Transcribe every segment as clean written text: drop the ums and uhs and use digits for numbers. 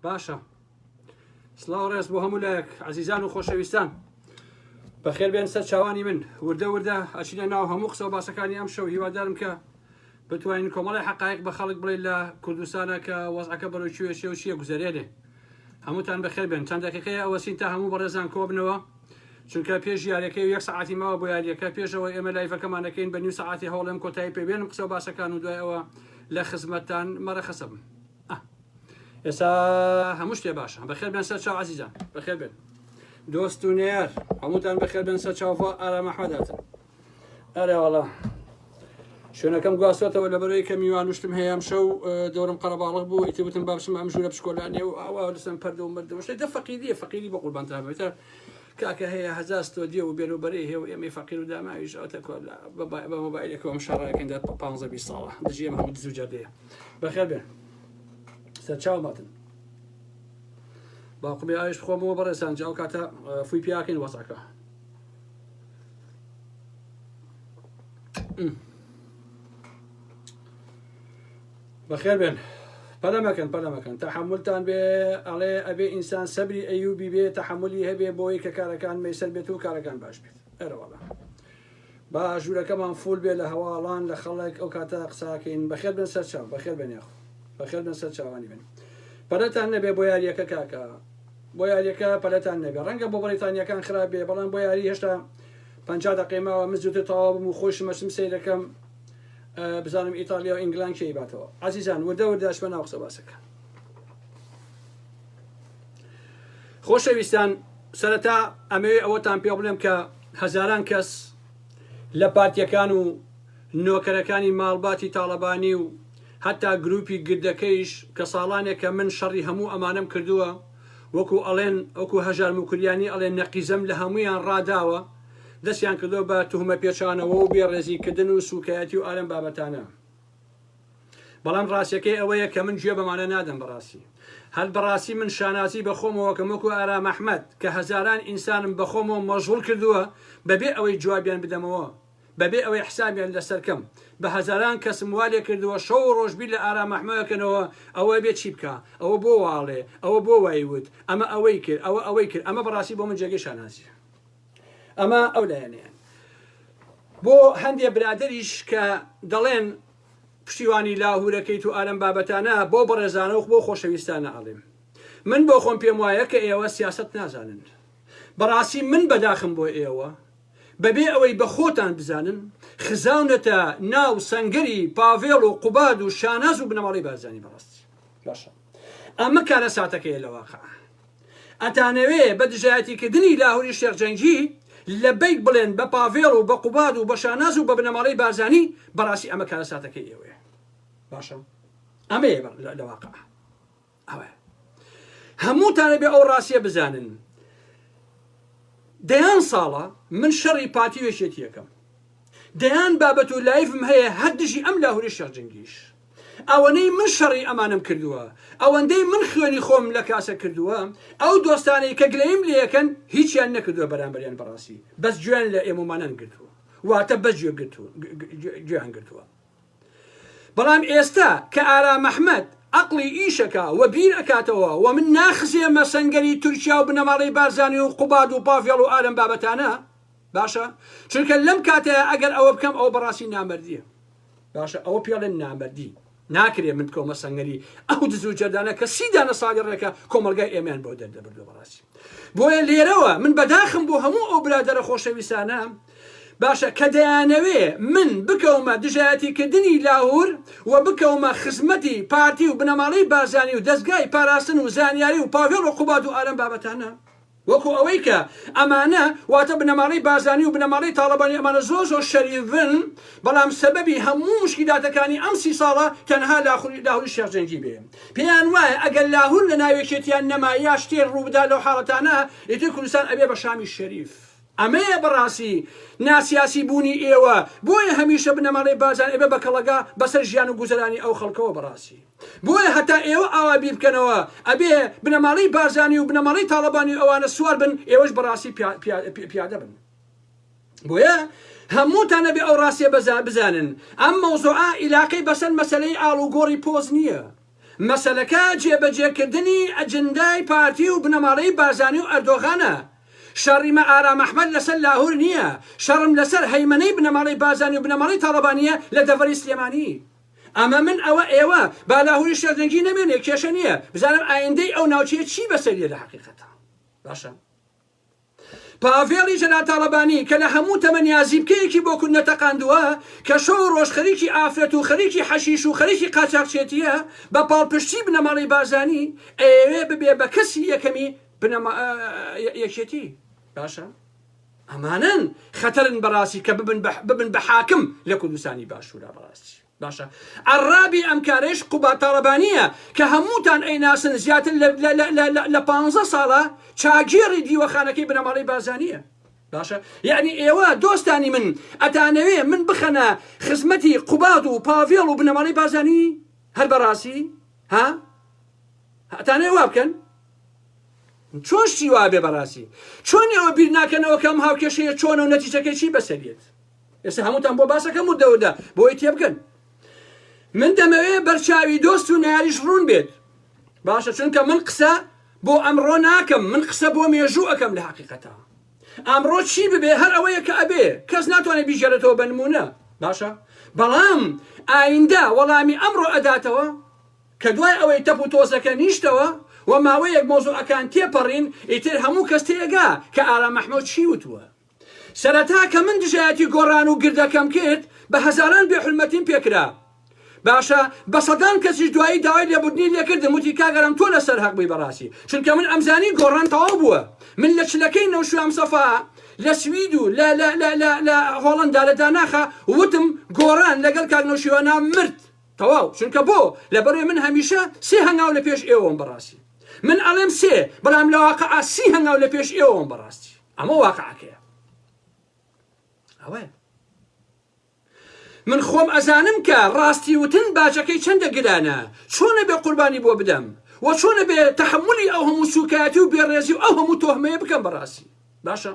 باشە سڵاو ڕێز بۆ هەموو لایەک عزیزان و خۆشەویستان بەخێر بێن سەر چاوانی من وردە وردە ئەچینە ناو هەموو قسە و باسەکانی ئەم شەو هیوادارم کە بتوانین کۆمەڵی حقایق بە خەڵک بڵێ لە کوردستانە کە وەزعەکە بەرەو کوێ چێ و چییە گوزەرێنێ هەمووتان بەخێر بێن چەند دقیقەیە ئەوەسین تا هەموو بەڕێزان کۆبنەوە چونکە پێش یاریەکەی و یەک سەعاتی ماوە بۆ یاریەکە پێشەوە ئێمە live ەکەمان دەکەین بە نیو سەعاتی هەوڵێم کۆتایی پێبێنم قسە و باسەکان و دوای ئەوە لە خزمەتتان مەرەخەسە بم ئێستا هەموو شتێ باشە بەخێر بێن سەر چاو عزیزان بەخێر بێن دۆست و نێر هەمووتان بەخێر بێن سەر چاوە ئارام ئەحمەد هاتن ئەرێ وەڵا شوێنەکەم گواستۆتەوە لەبەرەوەی کە میوانوشتم هەیە ئەم شەو دەورم قەرەباڵغ بوو ئیتر وتم با بچم ئەم ژوورە بچکۆلانێ و ئاوا لەسەر پەردە و مردە شتێک دە فەقیریە فەقیری بۆ قوربانتان بێتە کاکە هەیە هەزار ستۆدیۆ و بێر و بەرەی هەیە و ئێمەی فەقیر و داماویش ئەوتە بە مۆبایلێکەوە ئەم شەڕەکەین دە 15 20 ساڵە دژی ئەم هەموو دز و جەردەیە بەخێر بێن سەرچاو ماتن باقومی ئاویش بخۆمەوە بەڕێزان جا ئەو کاتە فوی پیاکەین وەزعەکە بەخێر بێن پەلە مەکەن پەلە مەکەن تەحملتان بێ ئەڵێ ئەبێ ئینسان سەبری ئەیوبی بێ تەحملی هەبێ بۆی کە کارەکان مەیسەر بێت و کارەکان باش بێت ئەرەوەڵا با ژوورەکەمان full بێ لە هەواڵان لە خەڵک ئەو کاتە قساکەین بەخێر بن سەر چاو بەخێر بن یاخۆ بەخێر بن سەر چاوانی بن پەلەتان نەبێ بۆ یاریەکە کاکە بۆ یاریەکە پەلەتان نەبێ ڕەنگە بۆ بەریتانیەکان خراپ بێ بەڵام بۆ یاری هێشتا 50 دقیقەی ماوە من زووتر تەواو بم و خۆشم ئەچم سەیرەکەم بزانم ئیتالیا و ئینگلان کێی باتەوە عزیزان وردە وردە ئەچمە ناو قسە باسەکە خۆشەویستان سەرەتا ئەمەوێ ئەوەتان پێ بڵێم کە هەزاران کەس لە پارتیەکان و نۆکەرەکانی ماڵباتی تاڵەبانی و هەتا گروپی گردەکەیش کە ساڵانێکە من شەڕی هەموو ئەمانەم کردووە وەکو ئەڵێن وەکو هەژار موکریانی ئەڵێن نەقیزەم لە هەموویان ڕاداوە دەستیان کردووە بە توهمە پێچانەوە و بێڕێزی کردن و سوکایەتی و ئالەم بابەتانە. بەڵام ڕاستیەکەی ئەوەیە کە من گوێ بەمانە نادەم بەڕاستی هەر بەڕاستی من شانازی بە خۆمەوە کەم وەکو ئارام ئەحمەد کە هەزاران ئینسانم بە خۆمەوە مەشغوڵ کردووە بەبێ ئەوەی جوابیان بدەمەوە بەبێ ئەوەی حسابیان لەسەر کەم بە هەزاران کەسم وا لێ کردووە شەو و ڕۆژ بیر لە ئارام ئەحمەکەنەوە ئەوە بێ چی بکا ئەوە بۆ واڵێ ئەوە بۆ وای وت ئەمە ئەوەی کرد ئەوە ئەوەی کرد ئەمە بەڕاستی بۆ من جێگەی شانازیە ئەمە ئەو لایەنەیان بۆ هەندێ برادەریش کە دەڵێن پشتیوانی لاهورەکەیت و ئالەم بابەتانە بۆ بەڕێزانە و بۆ خۆشەویستانە ئەڵێم من بۆ خۆم پێم وایە کە ئێوە سیاست نازانن بەڕاستی من بەداخم بۆ ئێوە بەبێ ئەوەی بە خۆتان بزانن خزاونەتە ناو سەنگەری پاڤێڵ و قوباد و شاناز و بنەماڵەی بارزانی بەڕاستی باشە ئەمە کارەساتەکەیە لە واقع ئەتانەوێ بە دژایەتی کردنی لاهوری شێخ جەنگی لەبەیک بڵێن بە پاڤێڵ و بە قوباد و بە شاناز و بە بنەماڵەی بارزانی بەڕاستی ئەمە کارەساتەکەی ئێوەیە باشە ئەمەیە لە واقع ئەوە هەمووتانە بێ ئەو ڕاستیە بزانن دەیان ساڵە من شەڕی پارتی و یەکێتیەکەم دەیان بابەت و live م هەیە هەر دژی ئەم لاهوری شێخ جەنگیش. ئەوەنەی من شەڕی ئەمانەم کردووە، ئەوەندەی من خوێنی خۆم لە کاسە کردووە، ئەو دۆستانەی کە گلەییم لێیەکەن هیچیان نەکردووە بەرامبەریان بەڕاستی بەس گوێیان لە ئێمەمانان گرتووە واتە بەس گوێ گرتوون گوێیان گرتووە. بەڵام ئێستا کە ئارام ئەحمەد عەقڵی ئیشەکا و بیر ئەکاتەوە و من ناخزێمە سەنگەری تورکیا و بنەماڵەی بارزانی و قوباد و پاڤێڵ و ئالەم بابەتانە باشە چونکە لەم کاتەیا ئەگەر ئەوە بکەم ئەوە بەڕاستی نامەردیە باشە ئەوە پێڵێن نامەردی ناکرێ من بکەومە سەنگەری ئەو دز و جەردانە کە سی دانە ساڵی ڕێکە کۆمەلگای ئێمەیان بۆ دەردەبردووە بەڕاستی بۆیە لێرەوە من بەداخم بۆ هەموو ئەو برادەرە خۆشەویستانە باشە کە دەیانەوێ من بکەومە دژایەتیکردنی لاهور و بکەومە خزمەتی پارتی و بنەماڵەی بارزانی و دەستگای پاراستن و زانیاری و پاڤێڵ و قوباد و ئارام بابەتانە وەکو ئەوەی کە ئەمانە واتە بنەماڵەی بارزانی و بنەماڵەی تاڵەبانی ئەمانە زۆر زۆر شەریفن بەڵام سەبەبی هەموو موشکیلاتەکانی ئەم سی ساڵە تەنها لاهوری شێخ جەنگی بێ پێیان وایە ئەگەر لاهور لە ناو یەکێتیان نەما یا شتێ ڕووبدا لەو حاڵەتانە ئیتر کوردستان ئەبێ بە شامی شەریف. ئەمەیە بەڕاستی ناسیاسی بوونی ئێوە بۆیە هەمیشە بنەماڵەی بارزان ئەبێ بە کەڵەگا بەسەر ژیان و گوزەرانی ئەو خەڵکەوە بەڕاستی بۆیە هەتا ئێوە ئاوا بیر بکەنەوە ئەبێ بنەماڵەی بارزانی و بنەماڵەی تاڵەبانی و ئەوانە سوار بن ئێوەش بەڕاستی پیادە بن بۆیە هەمووتان ئەبێ ئەو ڕاستیە بزانن ئەم مەوزوعە ئیلاقەی بەسەر مەسەلەی ئاڵوگۆڕی پۆست نییە. مەسەلەکە جێبەجێکردنی ئەجندای پارتی و بنەماڵەی بارزانی و ئەردۆغانە. شەڕی مە ئارام ئەحمەد لەسەر لاهور نییە، شەڕم لەسەر هەیمەنەی بنەماڵەی بارزانی و بنەماڵەی تاڵەبانییە لە دەڤەری سلێمانی. ئەمە من ئەوە ئێوە، با لاهوری شێخ جەنگی نەمێنێ کێشە نییە، بزانم ئایندەی ئەو ناوچەیە چی بەسەریە لە حەقیقەتا. باشە. پاڤێڵی جەلال تاڵەبانی کە لە هەموو تەمەنیا زیپکەیەکی بۆ کورد نەتەقاندووە، کە شەو و ڕۆژ خەریکی ئافرەت و خەریکی حەشیش و خەریکی قاچاخچێتییە، بە پاڵپشتی بنەماڵەی بارزانی ئەیەوێ ببێ بە کەسی یەکەمی بنەما یەکێتی. باشە ئەمانەن خەتەرن بەڕاستی کە ببن بە ببن بە حاکم لە کوردستانی باشوورا بەڕاستی. باشە عەڕابی ئەم کارەیش قوباد تاڵەبانیە کە هەمووتان ئەیناسن زیاتر لە لە لە لە لە لە پانزە ساڵە چاگێڕی دیوەخانەکەی بنەماڵەی بارزانیە باشە یعنی ئێوە دۆستانی من ئەتانەوێ من بخەنە خزمەتی قوباد و پاڤێڵ و بنەماڵەی بارزانی هەر بەڕاستی ها ئەتانەوێ وا بکەن چۆن شتی وا بێ بەڕاستی چۆن ئێوە بیر ناکەنەوە کە ئەم هاوکێشەیە چۆنە و نەتیجەکەی چی بەسەریەت ئێستا هەمووتان بۆ باسەکەم وردە وردە بۆی تێبگەن من دەمەوێ بەرچاوی دۆست و ناریش ڕوون بێت باشە چونکە من قسە بۆ ئەمڕۆ ناکەم من قسە بۆ مێژوو ئەەکەم لە حقیقەتە ئەمڕۆ چی ببێ هەر ئەوەیە کە ئەبێ کەس ناتوانێت بیژێرێتەوە بە نمونە باشە بەڵام ئایندە وەڵامی ئەمڕۆ ئەداتەوە کە دوای ئەوەی تەپ و تۆزەکە نیشتەوە و ماوەیەک مۆزوعەکان تێپەڕین ئیتر هەموو کەس تێگا کە ئارام ئەحمەد چی وتووە سەرەتا کە من دژایەتی گۆڕان و گردەکەم کرد بە هەزاران بێ حورمەتیم پێکرا باشە بە سەدان کەسیش دوایی داوای لێبوردنی لێکردم وتی کاک ئارام تۆ لەسەر هەق بووی بەڕاستی چونکە من ئەمزانی گۆڕان تەواو بووە من لە چلەکەی نەوشیروان مستەفا لە سوید و لە لە لە لە لە هۆڵەندا لە داناخا وتم گۆڕان لەگەڵ کاک نەوشیروانا مرد تەواو چونکە بۆ لەبەرئەوەی من هەمیشە سێ هەنگاو لە پێش ئێوەم بەڕاستی من ئەڵێم سێ بەڵام لە واقعا سی هەنگاو لە پێش ئێوەم بەڕاستی ئەمە واقعەکەیە ئەوەیە من خۆم ئەزانم کە ڕاستی وتن باجەکەی چەندە گرانە چۆنە بێ قوربانی بۆ بدەم و چۆنە بێ تەحملی ئەو هەموو سوکایەتی و بێڕێزی و ئەو هەموو تۆهمەیە بکەم بەڕاستی باشە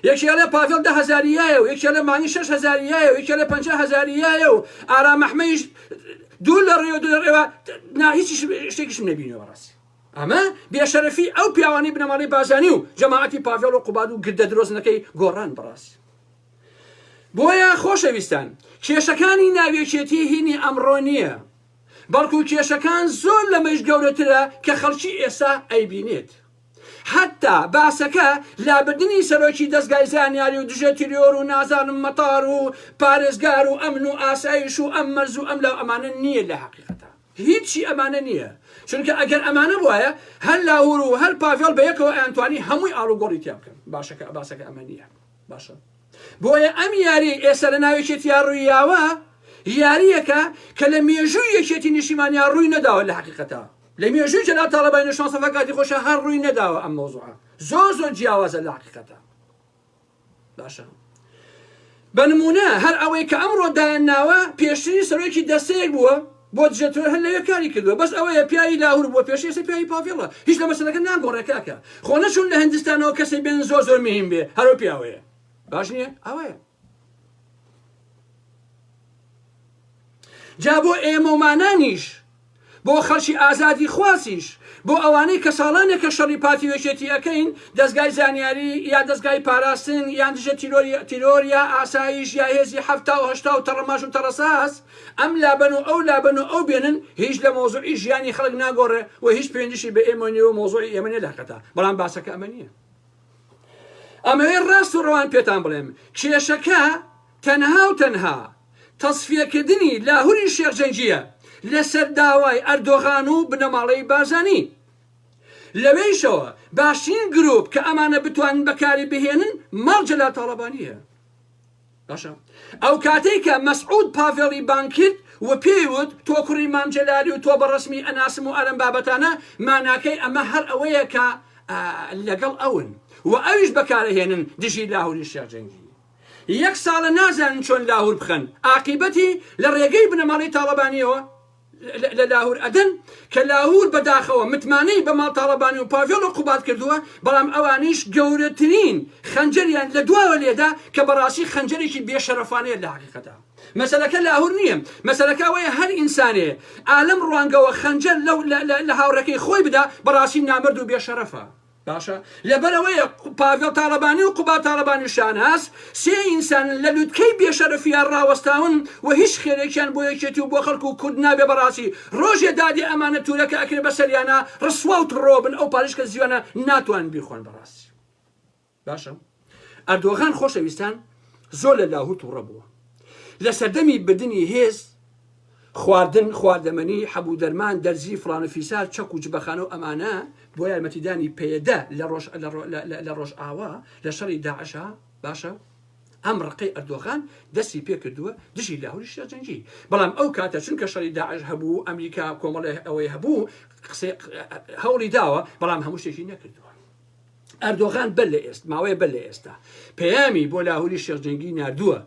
یەکێ ئەڵێ پاڤێڵ دە هەزاری یایە و یەکێ ئەڵێ مانگی شەش هەزاری یایە و یەکێ ئەڵێ پەنجا هەزاری یایە و ئارام ئەحمەیش دوور لە ڕێ و دوور لە ڕێوە نا هیچیش شتێکیشم نەبینیوە بەڕاستی ئەمە بێشەرەفی ئەو پیاوانەی بنەماڵەی بارزانی و جەماعەتی پاڤێڵ و قوباد و گردە درۆزنەکەی گۆڕان بەڕاستی بۆیە خۆشەویستان کێشەکانی ناویەکێتی هینی ئەمڕۆ نییە بەڵکو کێشەکان زۆر لەمەیش گەورەترە کە خەڵکی ئێستا ئەیبینێت حەتتا باسەکە لابردنی سەرۆکی دەزگای زانیاری و دژە تیرۆر و نازانم مەتار و پارێزگار و ئەمن و ئاسایش و ئەم مەرز و ئەم لاو ئەمانە نییە لە حەقیقەتا هیچی ئەمانە نییە چونکە ئەگەر ئەمانە بوایە هەر لاهور و هەر پاڤێڵ بە یەکەوە ئەیانتوانی هەمووی ئاڵوگۆڕی تیا بکەن باشەکە باسەکە ئەمە نییە باشە بۆیە ئەم یاری ئێستا لە ناو یەکێتیا ڕوویاوە یاریەکە کە لە مێژووی یەکێتی نیشتیمانیا ڕووی نەداوە لە حەقیقەتا لە مێژووی جەلال تاڵەبانی و شانسەفا کاتی خۆشە هەر ڕووی نەداوە ئەم مەوزوعە زۆر زۆر جیاوازە لە حەقیقەتا باشە بە نمونە هەر ئەوەی کە ئەمڕۆ دایان ناوە پێشتری سەرۆکی دەستەیەک بووە بۆ دژەترۆر هەر لەوێ کاری کردووە بەس ئەوەیە پیاوی لاهور بووە پێشی ئێستا پیاوی پاڤێڵە هیچ لە مەسەلەکە ناگۆڕێ کاکە خۆ نەچوون لە هندستانەوە کەسێک بێنن زۆر زۆر مهم بێ هەرو پیاوەیە باش نییە ئەوەیە جا بۆ ئێمەومانانیش بۆ خەڵکی ئازادیخوازیش، بۆ ئەوانەی کە ساڵانێکە شەڕی پارتی و یەکێتی ئەکەین، دەزگای زانیاری یا دەزگای پاراستن یان دژە تیرۆری تیرۆر یا ئاسایش یا هێزی 70 و 80 و تەڕەماش و تەڕەساس ئەم لابەن و ئەو لابەن و ئەو بێنن هیچ لە مەوزوعی ژیانی خەڵک ناگۆڕێ و هیچ پەیوەندیشی بە ئێمە نیە و مەوزوعی ئێمە نیە لە حەقیقەتا بەڵام باسەکە ئەمە نیە. ئەمەوێ ڕاست و ڕەوان پێتان بڵێم کێشەکە تەنها و تەنها تەسفیەکردنی لاهوری شێخ جەنگییە لەسەر داوای ئەردۆغان و بنەماڵەی بارزانی. لەوێیشەوە باشترین گروپ کە ئەمانە بتوانن بەکاری بهێنن ماڵ جەلال تاڵەبانییە. باشە ئەو کاتەی کە مەسعود پاڤێڵی بانگ کرد و پێی وت تۆ کوڕی مام جەلالی و تۆ بە ڕەسمی ئەناسم و ئەلەم بابەتانە ماناکەی ئەمە هەر ئەوەیە کە لەگەڵ ئەون و ئەویش بەکارەهێنن دژی لاهوری شێخ جەنگی. یەک ساڵە نازانن چۆن لاهور بخەن ئاقیبەتی لە ڕێگەی بنەماڵەی تاڵەبانیەوە لە لاهور ئەدەن کە لاهور بەداخەوە متمانەی بە ماڵ تاڵەبانی و پاڤێڵ و قوباد کردووە بەڵام ئەوانیش گەورەترین خەنجەریان لە دواوە لێدا کە بەڕاستی خەنجەرێکی بێشەرەفانەیە لە حەقیقەتا. مەسەلەکە لاهور نییە مەسەلەکە ئەوەیە هەر ئینسانێ ئالەم ڕوانگەوە خەنجەر لەو لە هاوڕێکەی خۆی بدا بەڕاستی نامەرد و بێشەرەفە. باشە لەبەرئەوەیە پاڤێڵ تاڵەبانی و قوباد تاڵەبانی و شاناز سێ ئینسانن لە لوتکەی بێشەرەفیا ڕاوەستاون و هیچ خێرێکیان بۆ یەکێتی و بۆ خەڵک و کورد نابێ بەڕاستی ڕۆژێ دادێ ئەمانە تورەکە ئەکرێ بەسەریانا ڕسوا و تڕۆ بن ئەو پاریشکە زیوانە ناتوانن بیخۆن بەڕاستی. باشە ئەردۆغان خۆشەویستان زۆر لە لاهور تووڕە بووە لە سەردەمی بردنی هێز خواردن خواردەمەنی حەبوو دەرمان دەرزی فلان و فیسار چەک و جبەخانە و ئەمانە بۆ یارمەتیدانی پەیەدە لە ڕۆژ لە ڕۆژ ئاوا لە شەڕی داعشا باشە ئەم ڕقەی ئەردۆغان دەستی پێکردووە دژی لاهوری شێرجەنگی بەڵام ئەو کاتە چونکە شەڕی داعش هەبوو ئەمریکا کۆمەڵێ ئەوەی هەبوو قسەی هەوڵی داوە بەڵام هەموو شتێکی نەکردووە ئەردۆغان بەر لە ئێست ماوەیە بەر لە ئێستا پەیامی بۆ لاهوری شێخ جەنگی ناردووە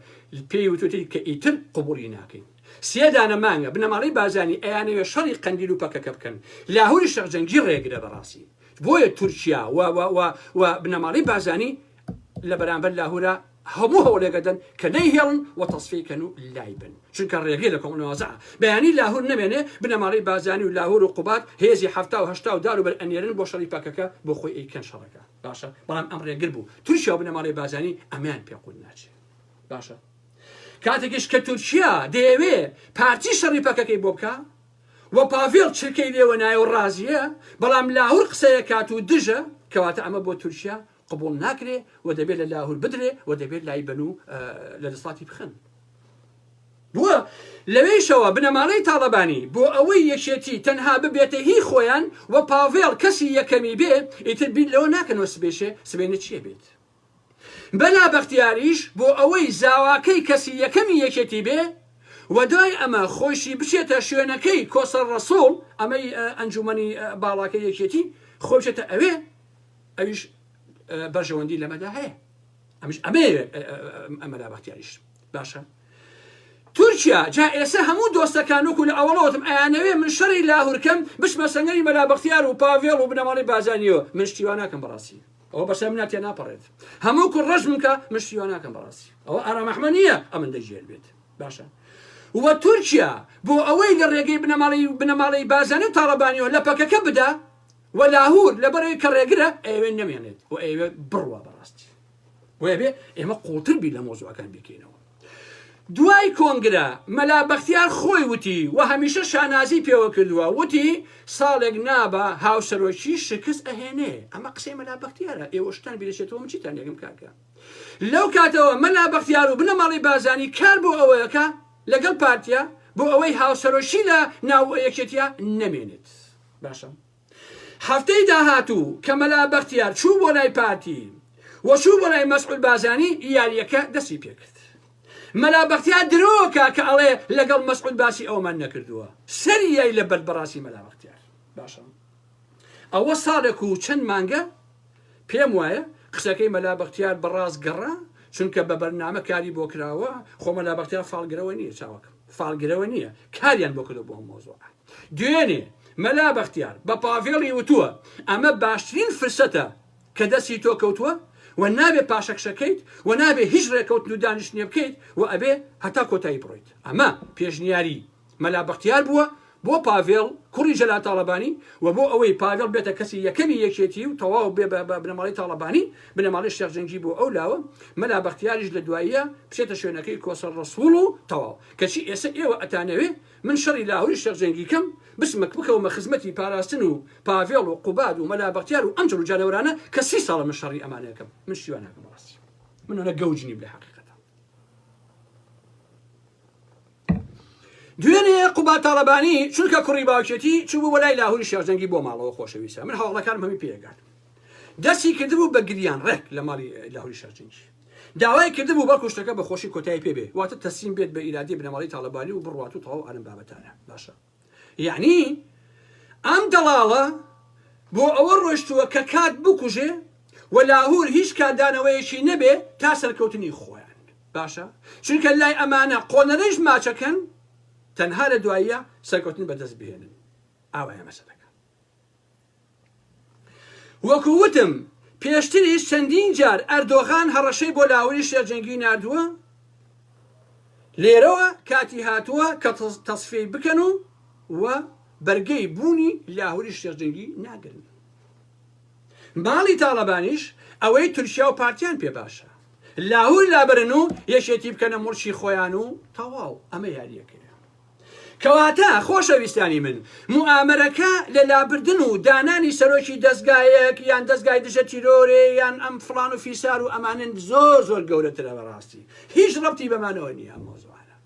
پێی وتوتی کە ئیتر قبوڵی ناکەین سێ دانە مانگە بنەماڵەی بارزانی ئەیانەوێ شەڕی قەندیل و پەکەکە بکەن لاهوری شێخ جەنگی ڕێگرە بەڕاستی بۆیە تورکیا و و و و بنەماڵەی بارزانی لە بەرامبەر لاهورا هەموو هەوڵێک ئەدەن کە نەیهێڵن و تەسفیەی کەن و لای بن چونکە ڕێگەی لە کۆمەڵ بەیانی لاهور نەمێنێ بنەماڵەی بارزانی و لاهور و قوباد هێزی حەفتا و هەشتا و دار و بەر ئەنێرن بۆ شەڕی پەکەکە بۆ خۆی ئەیکەن شەڕەکە باشە بەڵام ئەم ڕێگر بوو تورکیا و بنەماڵەی بارزانی ئەمەیان پێ قوت ناچێ باشە کاتێکیش کە تورکیا دەیەوێ پارتی شەڕی پەکەکەی بۆ بکا و پاڤێڵ چرکەی لێوە نایە و ڕازیە بەڵام لاهور قسەیەکات و دژە کەواتە ئەمە بۆ تورکیا قبوڵ ناکرێ و دەبێت لە لاهور بدرێ و دەبێت لای بن و لە دەسەڵاتی بخەن. بووە لەوێیشەوە بنەماڵەی تاڵەبانی بۆ ئەوەی یەکێتی تەنها ببێتە هی خۆیان و پاڤێڵ کەسی یەکەمی بێ ئیتر بیر لەوە ناکەنەوە سبێشێ سبەینێ چیە بێت. مەلا بەختیاریش بۆ ئەوەی زاواکەی کەسی یەکەمی یەکێتی بێ و دوای ئەمە خۆیشی بچێتە شوێنەکەی کۆسەر ڕەسوڵ ئەمەی ئەنجومەنی باڵاکەی یەکێتی خۆی بچێتە ئەوێ ئەویش بەرژەوەندی لەمەدا هەیە ئەمیش ئەمەیە ئەمەلا بەختیاریش باشە تورکیا جا ئێستا هەموو دۆستەکان وەکو لە ئەوەڵەوەتم ئەیانەوێ من شەڕی لاهورکەم بچمە سەنگەری مەلا بەختیار و پاڤێڵ و بنەماڵەی بازانیەوە من شتی وا ناکەم بەڕاستی ئەوە بەسەر منە تێ ناپەڕێت هەموو کوڕ ڕەش بکە من شتی وا ناکەم بەڕاستی ئەوە ئارام ئەحمە نییە ئەمن دەژێر بێت باشە و تورکیا بۆ ئەوەی لە ڕێگەی بنەماڵەی بنەماڵەی بازانی و تاڵەبانیەوە لە پەکەکە بدا و لاهور لەبەرئەوەی کە ڕێگرە ئەیەوێ نەمێنێت و ئەیەوێ بڕوا بەڕاستی بۆیە بێ ئێمە قوڵتر بیر لە مۆزوعەکان بیکەینەوە دوای کۆنگرە مەلا بەختیار خۆی وتی و هەمیشە شانازی پێوە کردووە وتی ساڵێک نابا هاوسەرۆکی شکست ئەهێنێ ئەمە قسەی مەلا بەختیارە ئێوە شتان بیرەچێتەوە من چیتان لێگەم کاکە لەو کاتەوە مەلا بەختیار و بنەماڵەی بارزانی کار بۆ ئەوەیەکە لەگەڵ پارتیا بۆ ئەوەی هاوسەرۆکی لە ناو یەکێتیا نەمێنێت باشە هەفتەی داهاتوو کە مەلا بەختیار چوو بۆ لای پارتی و چوو بۆ لای مەسعود بازانی یاریەکە دەستی پێکرد مەلا بەختیار درۆکە کە ئەڵێ لەگەڵ مەسعود باسی ئەومان نەکردووە سەری یای لە بەرد بەڕاستی مەلا بەختیار باشە ئەوە ساڵێک و چەند مانگە پێم وایە قسەکەی مەلا بەختیار بەڕاست گەڕا چونکە بە بەرنامە کاری بۆ کراوە خۆ مەلا بەختیار فاڵگرەوە نییە چاوەکەم فاڵگرەوە نییە کاریان بۆ کردو بۆ ئەم مۆزوعە دوێنێ مەلا بەختیار بە پاڤێڵی وتووە ئەمە باشترین فرسەتە کە دەستی تۆ کەوتووە و نابێ پاشەکشەکەیت و نابێ هیچ ڕێکەوتن و دانیشتنێ بکەیت و ئەبێ هەتا کۆتایی بڕۆیت ئەمە پێشنیاری مەلا بەختیار بووە بۆ پاڤێڵ کوڕی جەلال تاڵەبانی و بۆ ئەوەی پاڤێڵ بێتە کەسی یەکەمی یەکێتی و تەواو بێ بە بنەماڵەی تاڵەبانی بنەماڵەی شێخ جەنگی بۆ ئەو لاوە مەلا بەختیاریش لە دواییە بچێتە شوێنەکەی کۆسەر ڕەسوڵ و تەواو کەچی ئێسە ئێوە ئەتانەوێ من شەڕی لاهوری شێخ جەنگی کەم بچمە بکەومە خزمەتی پاراستن و پاڤێڵ و قوباد و مەلا بەختیار و ئەم جڵ و جانەوەرانە کە سی ساڵە من شەڕی ئەمانەکەم من شتی وا ناکەم بەڕاستی من ئەوە گەوج نیم لە حەقیقەتە دوێنێ قوباد تاڵەبانی چونکە کوڕی باوکێتی چوو بۆ لای لاهوری شێخ جەنگی بۆ ماڵەوە خۆشەویستە من هەواڵەکانم هەمی پێگات دەستی کردبوو بە گریان ڕێک لە ماڵی لاهوری شێخ جەنگی داوای کردبوو بەڵکو شتەکە بە خۆشی کۆتایی پێ بێ واتە تەسلیم بێت بە ئیرادەی بنەماڵەی تاڵەبانی و بڕوات و تەواو ئەم بابەتانە باشە یعنی ئەم دەڵاڵە بۆ ئەوە ڕۆشتووە کە کات بکوژێ و لاهور هیچ کاردانەوەیەکی نەبێ تا سەرکەوتنی خۆیان باشە چونکە لای ئەمانە قۆنەرەیش ماچەکەن تەنها لە دواییە سەرکەوتن بەدەست بهێنن ئاوایە مەسەلەکە وەکو وتم پێشتریش چەندین جار ئەردۆغان هەڕەشەی بۆ لاوری شێرجەنگی ناردووە. لێرەوە کاتی هاتووە کە تەسفیەی بکەن و و بەرگەی بوونی لاهوری شێخ جەنگی ناگرن. ماڵی تاڵەبانیش ئەوەی تورکیا و پارتیان پێ باشە. لاهور لابەرن و یەکێتی بکەنە موڵکی خۆیان و تەواو. ئەمە یاریەکەیە. کەواتە خۆشەویستانی من موئامەرەکە لە لابردن و دانانی سەرۆکی دەزگایەک یان دەزگای دژە تیرۆرێ یان ئەم فڵان و فیسار و ئەمانەن زۆر زۆر گەورەترە بەڕاستی هیچ ڕەبتی بەمانەوە نییە ئەم مەوزوعانە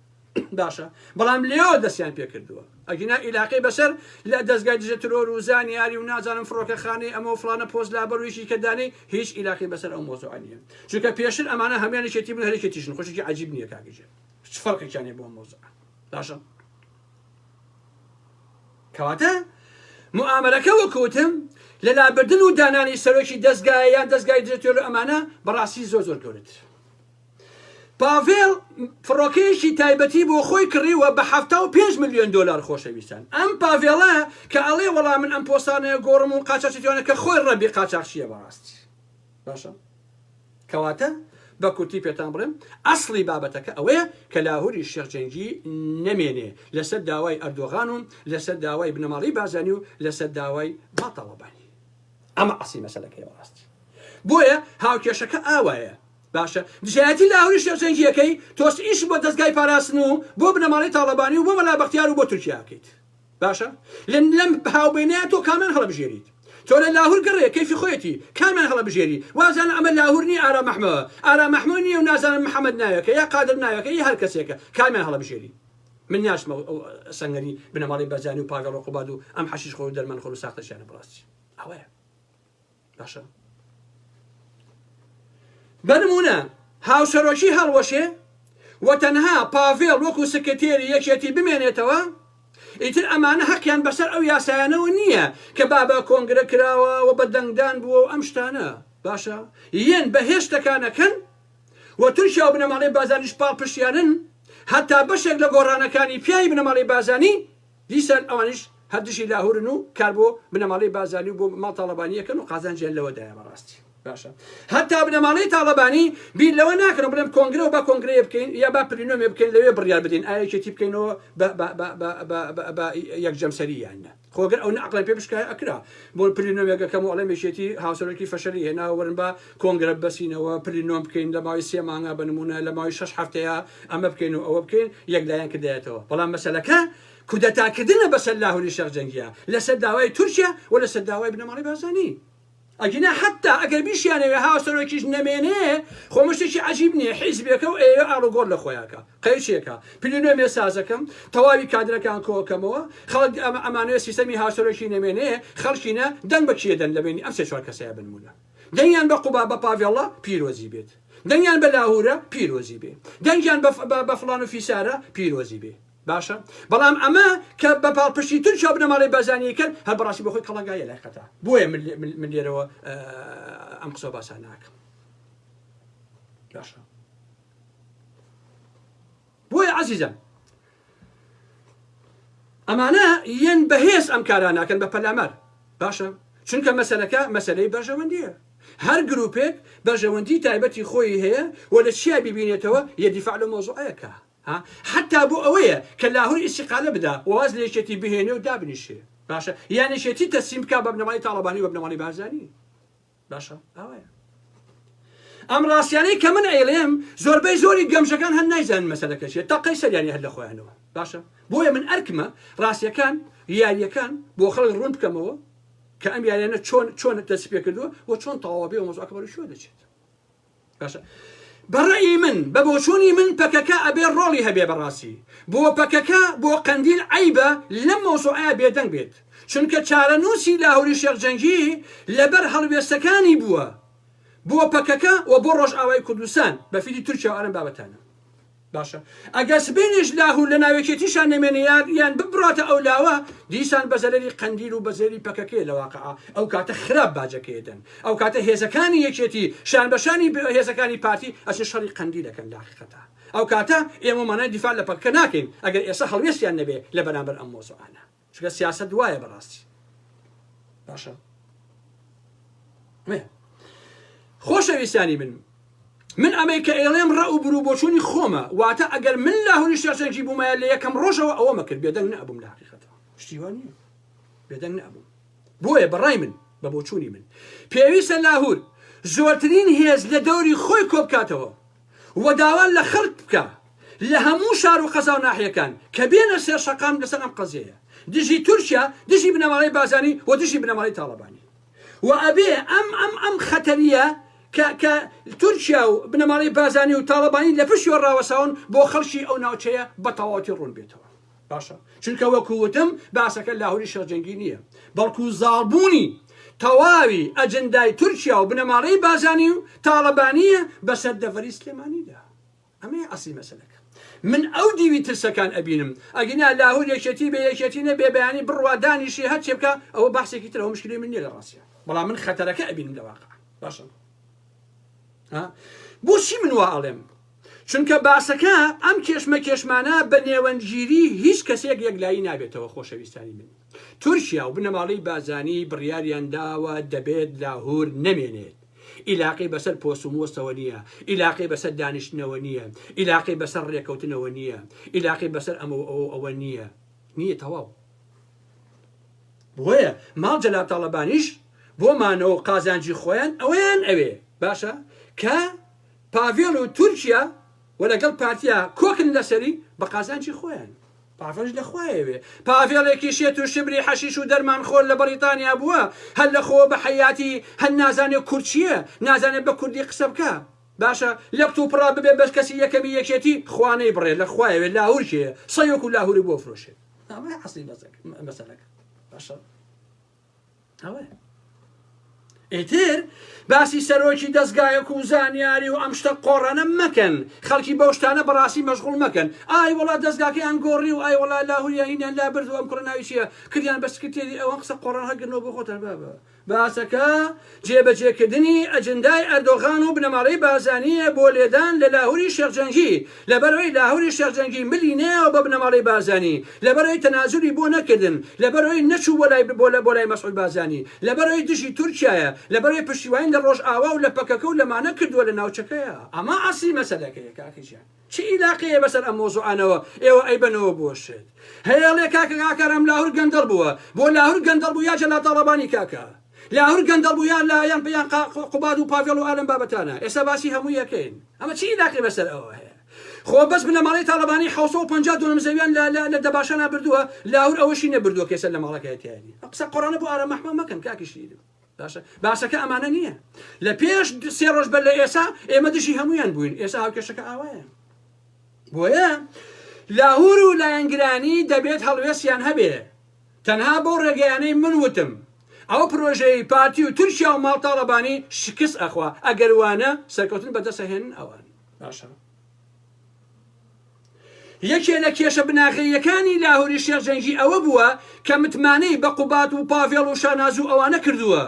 باشە بەڵام لێەوە دەستیان پێکردووە ئەگینا ئیلاقەی بەسەر لە دەزگای دژە ترۆر و زانیاری و نازانم فڕۆکەخانەی ئەمە و فڵانە پۆست لابەر و یەکی کە دانەی هیچ ئیلاقی بەسەر ئەو مەوزوعە نییە چونکە پێشتر ئەمانە هەموویان یەکێتی بوون هەر یەکێتیشن خۆشێکی عەجیب نییە کاکە گیان هیچ فەرقێکیان نییە بۆ ئەم مەوزوعە باشە کەواتە موئامەرەکە وەک وتم لە لابردن و دانانی سەرۆکی دەزگایە یان دەزگای دژە تێرۆر ئەمانە بەڕاستی زۆر زۆر گەورەتر پاڤێڵ فڕۆکەیەکی تایبەتی بۆ خۆی کڕیوە بە 75 ملیۆن دۆلار خۆشەویستان ئەم پاڤێڵە کە ئەڵێ وەڵا من ئەم پۆستانەیە گۆڕم و قاچاخچێتیانە کە خۆی ڕەبی قاچاخچیە بەڕاستی باشە کەواتە بە کورتی پێتان بڵێم ئەسڵی بابەتەکە ئەوەیە کە لاهوری شێخ جەنگی نەمێنێ لەسەر داوای ئەردۆغان و لەسەر داوای بنەماڵەی بارزانی و لەسەر داوای ماڵ تاڵەبانی ئەمە ئەسڵی مەسەلەکەیە بەڕاستی بۆیە هاوکێشەکە ئاوایە باشە دژایەتی لاهوری شێخ جەنگیەکەی تۆش ئیش بۆ دەزگای پاراستن و بۆ بنەماڵەی تاڵەبانی و بۆ مەلا بەختیار و بۆ تورکیا ئەکەیت باشە لەم لەم هاوبەینەیە تۆ کامیان هەڵەبژێریت تۆ لە لاهور گەڕێ کەیفی خۆیەتی کامیان هەڵەبژێری وازانە ئەمە لاهور نییە ئارام ئەحمەوە ئارام ئەحمەو نییە و نازانم محەمەد ناوێکە یا قادر ناوێکە یا هەر کەسێکە کامیان هەڵەبژێری من ناچمە ئەو سەنگەری بنەماڵەی بەرزانی و پاگەڵ و قوباد و ئەم حەشیش خۆر و دەرمان خۆر و ساختەچیانە بەڕاستی ئەوەیە باشە بە نمونە هاوسەرۆکی هەڵوەشێ و تەنها پاڤێڵ وەکو سکرتێری یەکێتی بمێنێتەوە ئیتر ئەمانە هەقیان بەسەر ئەو یاسایانەوە نییە کە بابە کۆنگرە کراوە و بە دەنگدان بووە و ئەم شتانە باشە یەن بە هێشتەکانەکەن و تورکیا و بنەماڵەی بازانیش پاڵپشتیانن هەتا بەشێک لە گۆڕانەکانی پیاوی بنەماڵەی بازانی دیسان ئەوانیش هەر دژی لاهورن و کار بۆ بنەماڵەی بارزانی و بۆ ماڵ تاڵەبانی ئەکەن و قازانجیان لەوەدایە بەڕاستی باشە هەتا بنەماڵەی تاڵەبانی بیر لەوە ناکەن و بڵێن کۆنگرە و با کۆنگرەیە بکەین یا با پلینۆمێ بکەین لەوێ بڕیار بدەین ئایا یەکێتی بکەینەوە بە بە بە بە بە بە بە یەک جەمسەری یان نا خۆگەر ئەو نەعقڵیان پێ بشکایە ئەکرا بۆ پلینۆمێکەکەم و ئەڵێم یەکێتی هاوسەرۆکی فەشەلی هێنا وەرن با کۆنگرە ببەسینەوە پلینۆم بکەین لە ماوەی سێ مانگا بە نمونە لە ماوەی شەش هەفتەیە ئەمە بکەین و ئەوە بکەین یەک لایەن کردایەتەوە بەڵام مەسەلەکە کودەتاکردنە بەسەر لاهوری شێخ جەنگیا لەسەر داوای تورکیا و لەسەر داوای بنەماڵەی بارزانی ئەگینا حەتا ئەگەر بیشیانەوێ هاوسەرۆکیش نەمێنێ خۆ ئەمە شتێکی عەجیب نییە حیزبێکە و ئەیەوێ ئاڵوگۆڕ لە خۆیاکا قەیچێکە پلینۆمێ سازەکەم تەواوی کادرەکان کۆکەمەوە خەڵک ئەمە ئەمانەوێ سیستەمی هاوسەرۆکی نەمێنێ خەڵکینە دەنگ بە کێ دەن لە بەینی ئەم سێ چوار کەسەیە بنمونە دەنگیان بە قوبا بە پاڤێڵە پیرۆزی بێت دەنگیان بە لاهورە پیرۆزی بێ دەنگیان بە فڵان و فیسارە پیرۆزی بێ باشە بەڵام ئەمە کە بە پاڵپشتی تورکیا و بنەماڵەی بارزانی کرد هەر بەڕاستی بۆ خۆی کەڵەگایە لای قەتا بۆیە من لێرەوە ئەم قسە باسە ناکەم باشە بۆیە عەزیزان ئەمانە یەن بەهێز ئەم کاراناکەن بە پەلامار باشە چونکە مەسەلەکە مەسەلەی بەرژەوەندیە هەر گروپێک بەرژەوەندی تایبەتی خۆی هەیە و لە چیا ببینێتەوە یە دیفاع لە مۆزوعەکە ها حتا بۆ ئەوەیە کە لاهور ئیسیقالە بدا واز لە یەکێتی بهێنێ و دابنیشێ باشە یان یەکێتی تەسلیم بکا بە بنەماڵەی تاڵەبانی و بە بنەماڵەی بارزانی باشە ئاوایە ئەم ڕاستیانەی کە من ئەیڵێم زۆربەی زۆری گەمژەکان هەر نایزانن مەسەلەکە چیە تەقەی سەریانی هەر لە خۆیانەوە باشە بۆیە من ئەرکمە ڕاستیەکان یاریەکان بۆ خەڵک ڕوون بکەمەوە کە ئەم یاریانە چۆن چۆن دەست پێ کردووە و چۆن تەواو بێ و مەوزوعەکە بەرەو کوێ دەچێت باشە بە ڕەئی من بە بۆچوونی من پەکەکە ئەبێ ڕۆڵی هەبێ بەڕاستی بۆ پەکەکە بۆ قەندیل عەیبە لەم مەوزوعەیا بێدەنگ بێت چونکە چارەنووسی لاهوری شێخ جەنگی لەبەر هەڵوێستەکانی بووە بۆ پەکەکە و بۆ ڕۆژئاوای کوردستان بە فیتی تورکیا و ئەم بابەتانە. باشە ئەگەر سبەینێش لاهور لە ناویەکێتیشا نەمێنێ یان یان ببڕاتە ئەو لاوە دیسان بە زەرەری قەندیل و بە زەرەری پەکەکەیە لە واقعا ئەو کاتە خراپ باجەکەی دەن ئەو کاتە هێزەکانی یەکێتی شان بە شانی هێزەکانی پارتی ئەچن شەڕی قەندیل ئەکەن لە حەقیقەتا ئەو کاتە ئێمە مانای دیفاع لە پەکەکە ناکەین ئەگەر ئێستا هەڵوێستیان نەبێ لە بەرامبەر ئەم مۆزوعانە چونکە سیاسەت وایە بەڕاستی باشە خۆشەویستانی من. من ئەمەی کە ئێڵێم ڕەئ و برو بۆچوونی خۆمە، واتە ئەگەر من لاهوری شێخ جەنگی بوومایە لە یەکەم ڕۆژەوە ئەوەمە کرد، بێدەنگ نەئەبووم لە حەقیقەتەوە شتی وا نییە، بێدەنگ نەئەبووم. بۆیە بە ڕای من، بە بۆچوونی من پێویستە لاهور زۆرترین هێز لە دەوری خۆی کۆبکاتەوە و داوا لە خەڵک بکا لە هەموو شار و قەزا و ناحیەکان کە بێنە سەر شەقام لەسەر ئەم قەزیەیە دژی تورکیا، دژی بنەماڵەی بارزانی و دژی بنەماڵەی تاڵەبانی. و ئەبێ ئەم ئەم ئەم خەتەریە کە کە تورکیا و بنەماڵەی بازانی و تاڵەبانی لە پشتیەوە ڕاوەساون بۆ خەڵکی ئەو ناوچەیە بە تەواوەتی ڕوون بێتەوە. باشە چونکە وەکو وتم باسەکە لاهوری شێخ جەنگی نییە بەڵکو زاڵبوونی تەواوی ئەجندای تورکیا و بنەماڵەی بازانی و تاڵەبانیە بەسەر دەڤەری سلێمانیدا. ئەمەیە ئەسلی مەسەلەکە من ئەو دیوی ترسەکان ئەبینم ئەگینا لاهور یەکێتی بێ یەکێتی نەبێ بەیانی بڕوا دانیشێ هەرچێ بکا ئەوە بەحسێکی ترە ئەوە مشکلەی من نییە لە ڕاستیا بەڵام من خەتەرەکە ئەبینم لە واقع باشە ها بۆچی من وا ئەڵێم چونکە باسەکە ئەم کێشمە کێشمانە بە نێوەندگیری هیچ کەسێک یەکلایی نابێتەوە خۆشەویستانی من تورکیا و بنەماڵەی بازانی بڕیاریان داوە دەبێت لاهور نەمێنێت ئیلاقەی بەسەر پۆست و مۆستەوە نییە، ئیلاقەی بەسەر دانیشتنەوە نییە، ئیلاقەی بەسەر ڕێکەوتنەوە نییە، ئیلاقەی بەسەر ئەمە و ئەوە و ئەوە نییە، نییە تەواو. بۆیە ماڵ جەلال تاڵەبانیش بۆ مانەوە و قازانجی خۆیان ئەوەیان ئەوێ باشە کە پاڤێڵ و تورکیا و لەگەڵ پارتیا کۆکن لەسەری بە قازانجی خۆیان. پاڤێڵیش لە خوایەوێ. پاڤێڵێکی شێت و شمری حەشیش و دەرمان خۆر لە بەڕیتانیا بووە، هەر لە خۆوە بە حەیاتی هەر نازانێ کورد چییە، نازانێ بە کوردی قسە بکا. باشە لە کتوپڕا ببێ بە کەسی یەکەمی یەکێتی، خوا نەیبڕێ لە خوایەوێ لاهور کێیە، سەیۆک و لاهوری بۆ فرۆشێ. ئەمەیە ئەسلی مەسەلەکە. باشە. ئەوەیە. ئیتر باسی سەرۆکی دەزگایەک و زانیاری و ئەم شتە قۆڕانە مەکەن خەڵکی بەو شتانە بەڕاستی مەشغوڵ مەکەن ئای وەڵا دەزگاکەیان گۆڕی و ئای وەڵا لاهوریان هینیان لابرد و ئەم کوڕە ناوی چییە کردیان بە سکرتێری ئەوان قسە قۆڕان هەڵگرنەوە بۆ خۆتان بابە باسەکە جێبەجێکردنی ئەجندای ئەردۆغان و بنەماڵەی بارزانییە بۆ لێدان لە لاهوری شێخ جەنگی، لەبەرئەوەی لاهوری شێخ جەنگی ملی نەیاوە بە بنەماڵەی بارزانی، لەبەرئەوەی تەنازولی بۆ نەکردن، لەبەرئەوەی نەچوو بۆ لای بۆ لای مەسعود بارزانی، لەبەرئەوەی دژی تورکیایە، لەبەرئەوەی پشتیوانی لە ڕۆژئاوا و لە پەکەکە و لەمانە کردووە لە ناوچەکەیا. ئەمە ئەسلی مەسەلەکەیە کاکە گیان. چ ئیلاقەیە بەسەر ئەم مەوزوعانەوە ئێوە ئەیبەنەوە بۆ شت هەیە ئەڵێ کاکە کاکارام لاهور گەندەڵ بووە بۆ لاهور گەندەڵ بوو یا جەلال تاڵەبانی کاکە لاهور گەندەڵ بوو یا لا یان یان قوباد و پاڤێڵ و ئالەم بابەتانە ئێستا باسی هەموو یەکەین ئەمە چ ئیلاقی بەسەر ئەوە هەیە خۆ بەس بنەماڵەی تاڵەبانی 750 دۆنم زەویان لە لە لە دەباشانا بردووە لاهور ئەوەشی نەبردووە کە ئێستا لە ماڵەکەی تیایەتی قسە قۆڕانە بۆ ئارام مەحمە مەکەن کاکی شیرم باشە باسەکە ئەمانە نییە لە پێش سێ ڕۆژ بەر لە ئێسا ئێمە دژی هەمویان بووین ئێسا هاوکێشەکە ئاوایە بۆیە لاهور و لایەنگرانی دەبێت هەڵوێستیان هەبێ تەنها بۆ ڕێگەیانەی من وتم ئەو پرۆژەی پارتی و تورکیا و ماڵ تاڵەبانی شکست ئەخوا ئەگەر وانە سەرکەوتن بەدەسەهێنن ئەوان باشە یەکێ لە کێشە بناغەییەکانی لاهوری شێخ جەنگی ئەوە بووە کە متمانەی بە قوباد و پاڤێڵ و شاناز و ئەوانە کردووە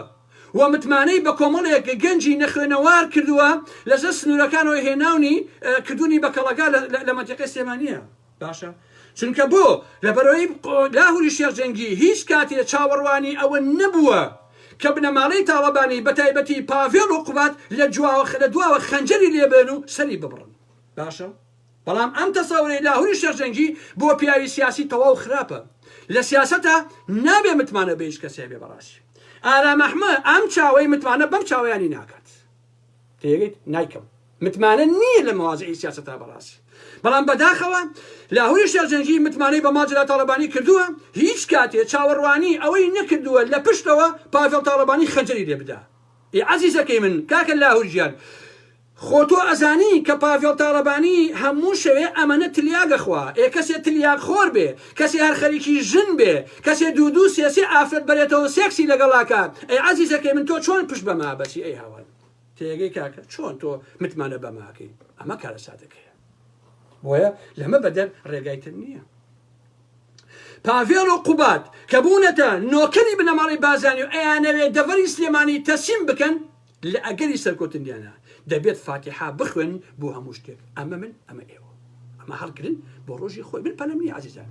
و متمانەی بە کۆمەڵێک گەنجی نەخوێنەوار کردووە لەسەر سنوورەکانەوە هێناونی کردوونی بە کەڵەگا لە مەنتیقەی سلێمانییە. باشە چونکە بۆ؟ لەبەرئەوەی لاهوری شێخ جەنگی هیچ کاتێ چاوەڕوانی ئەوە نەبووە کە بنەماڵەی تاڵەبانی بەتایبەتی پاڤێڵ و قوباد لە دواوە خەنجەری لێبەن و سەری ببڕن. باشە بەڵام ئەم تەسەورەی لاهوری شێخ جەنگی بۆ پیاوی سیاسی تەواو خراپە لە سیاسەتا نابێ متمانە بە هیچ کەسێ بێ بەڕاستی ئارام ئەحمە ئەم چاوەی متمانە بەم چاوەیانی ناکات تێگەیت نایکەم متمانە نییە لە مەوازعی سیاسەتا بەڕاستی بەڵام بەداخەوە لاهوری شێخ جەنگی متمانەی بە ماڵ جەلال تاڵەبانی کردووە هیچ کاتێ چاوەڕوانی ئەوەی نەکردووە لە پشتەوە پاڤێڵ تاڵەبانی خەنجەری لێ بدا ئی عەزیزەکەی من کاکە لاهور گیان خۆ تۆ ئەزانی کە پاڤێڵ تاڵەبانی هەموو شەوێ ئەمەنە تلیاک ئەخوا، ئێ کەسێ تلیاک خۆر بێ، کەسێ هەر خەریکی ژن بێ، کەسێ دوو دوو سێ سێ ئافرەت بەرێتەوە سێکسی لەگەڵا کا، ئەی عەزیزەکەی من تۆ چۆن پشت بەمە ئەبەسی ئەی هاوار تێگەی کاکە چۆن تۆ متمانە بەمە ئەکەی ئەمە کارەساتەکەیە بۆیە لەمە بەدەر ڕێگای تر نییە. پاڤێڵ و قوباد کە بوونەتە نۆکەری بنەماڵەی بازانی و ئەیانەوێ دەڤەری سلێمانی تەسلیم بکەن، لە ئەگەری سەرکەوتنیانا دەبێت فاتیحا بخوێنن بۆ هەموو شتێک ئەمە من ئەمە ئێوە ئەمە هەڵگرن بۆ ڕۆژی خۆی من پەلەم نییە عزیزان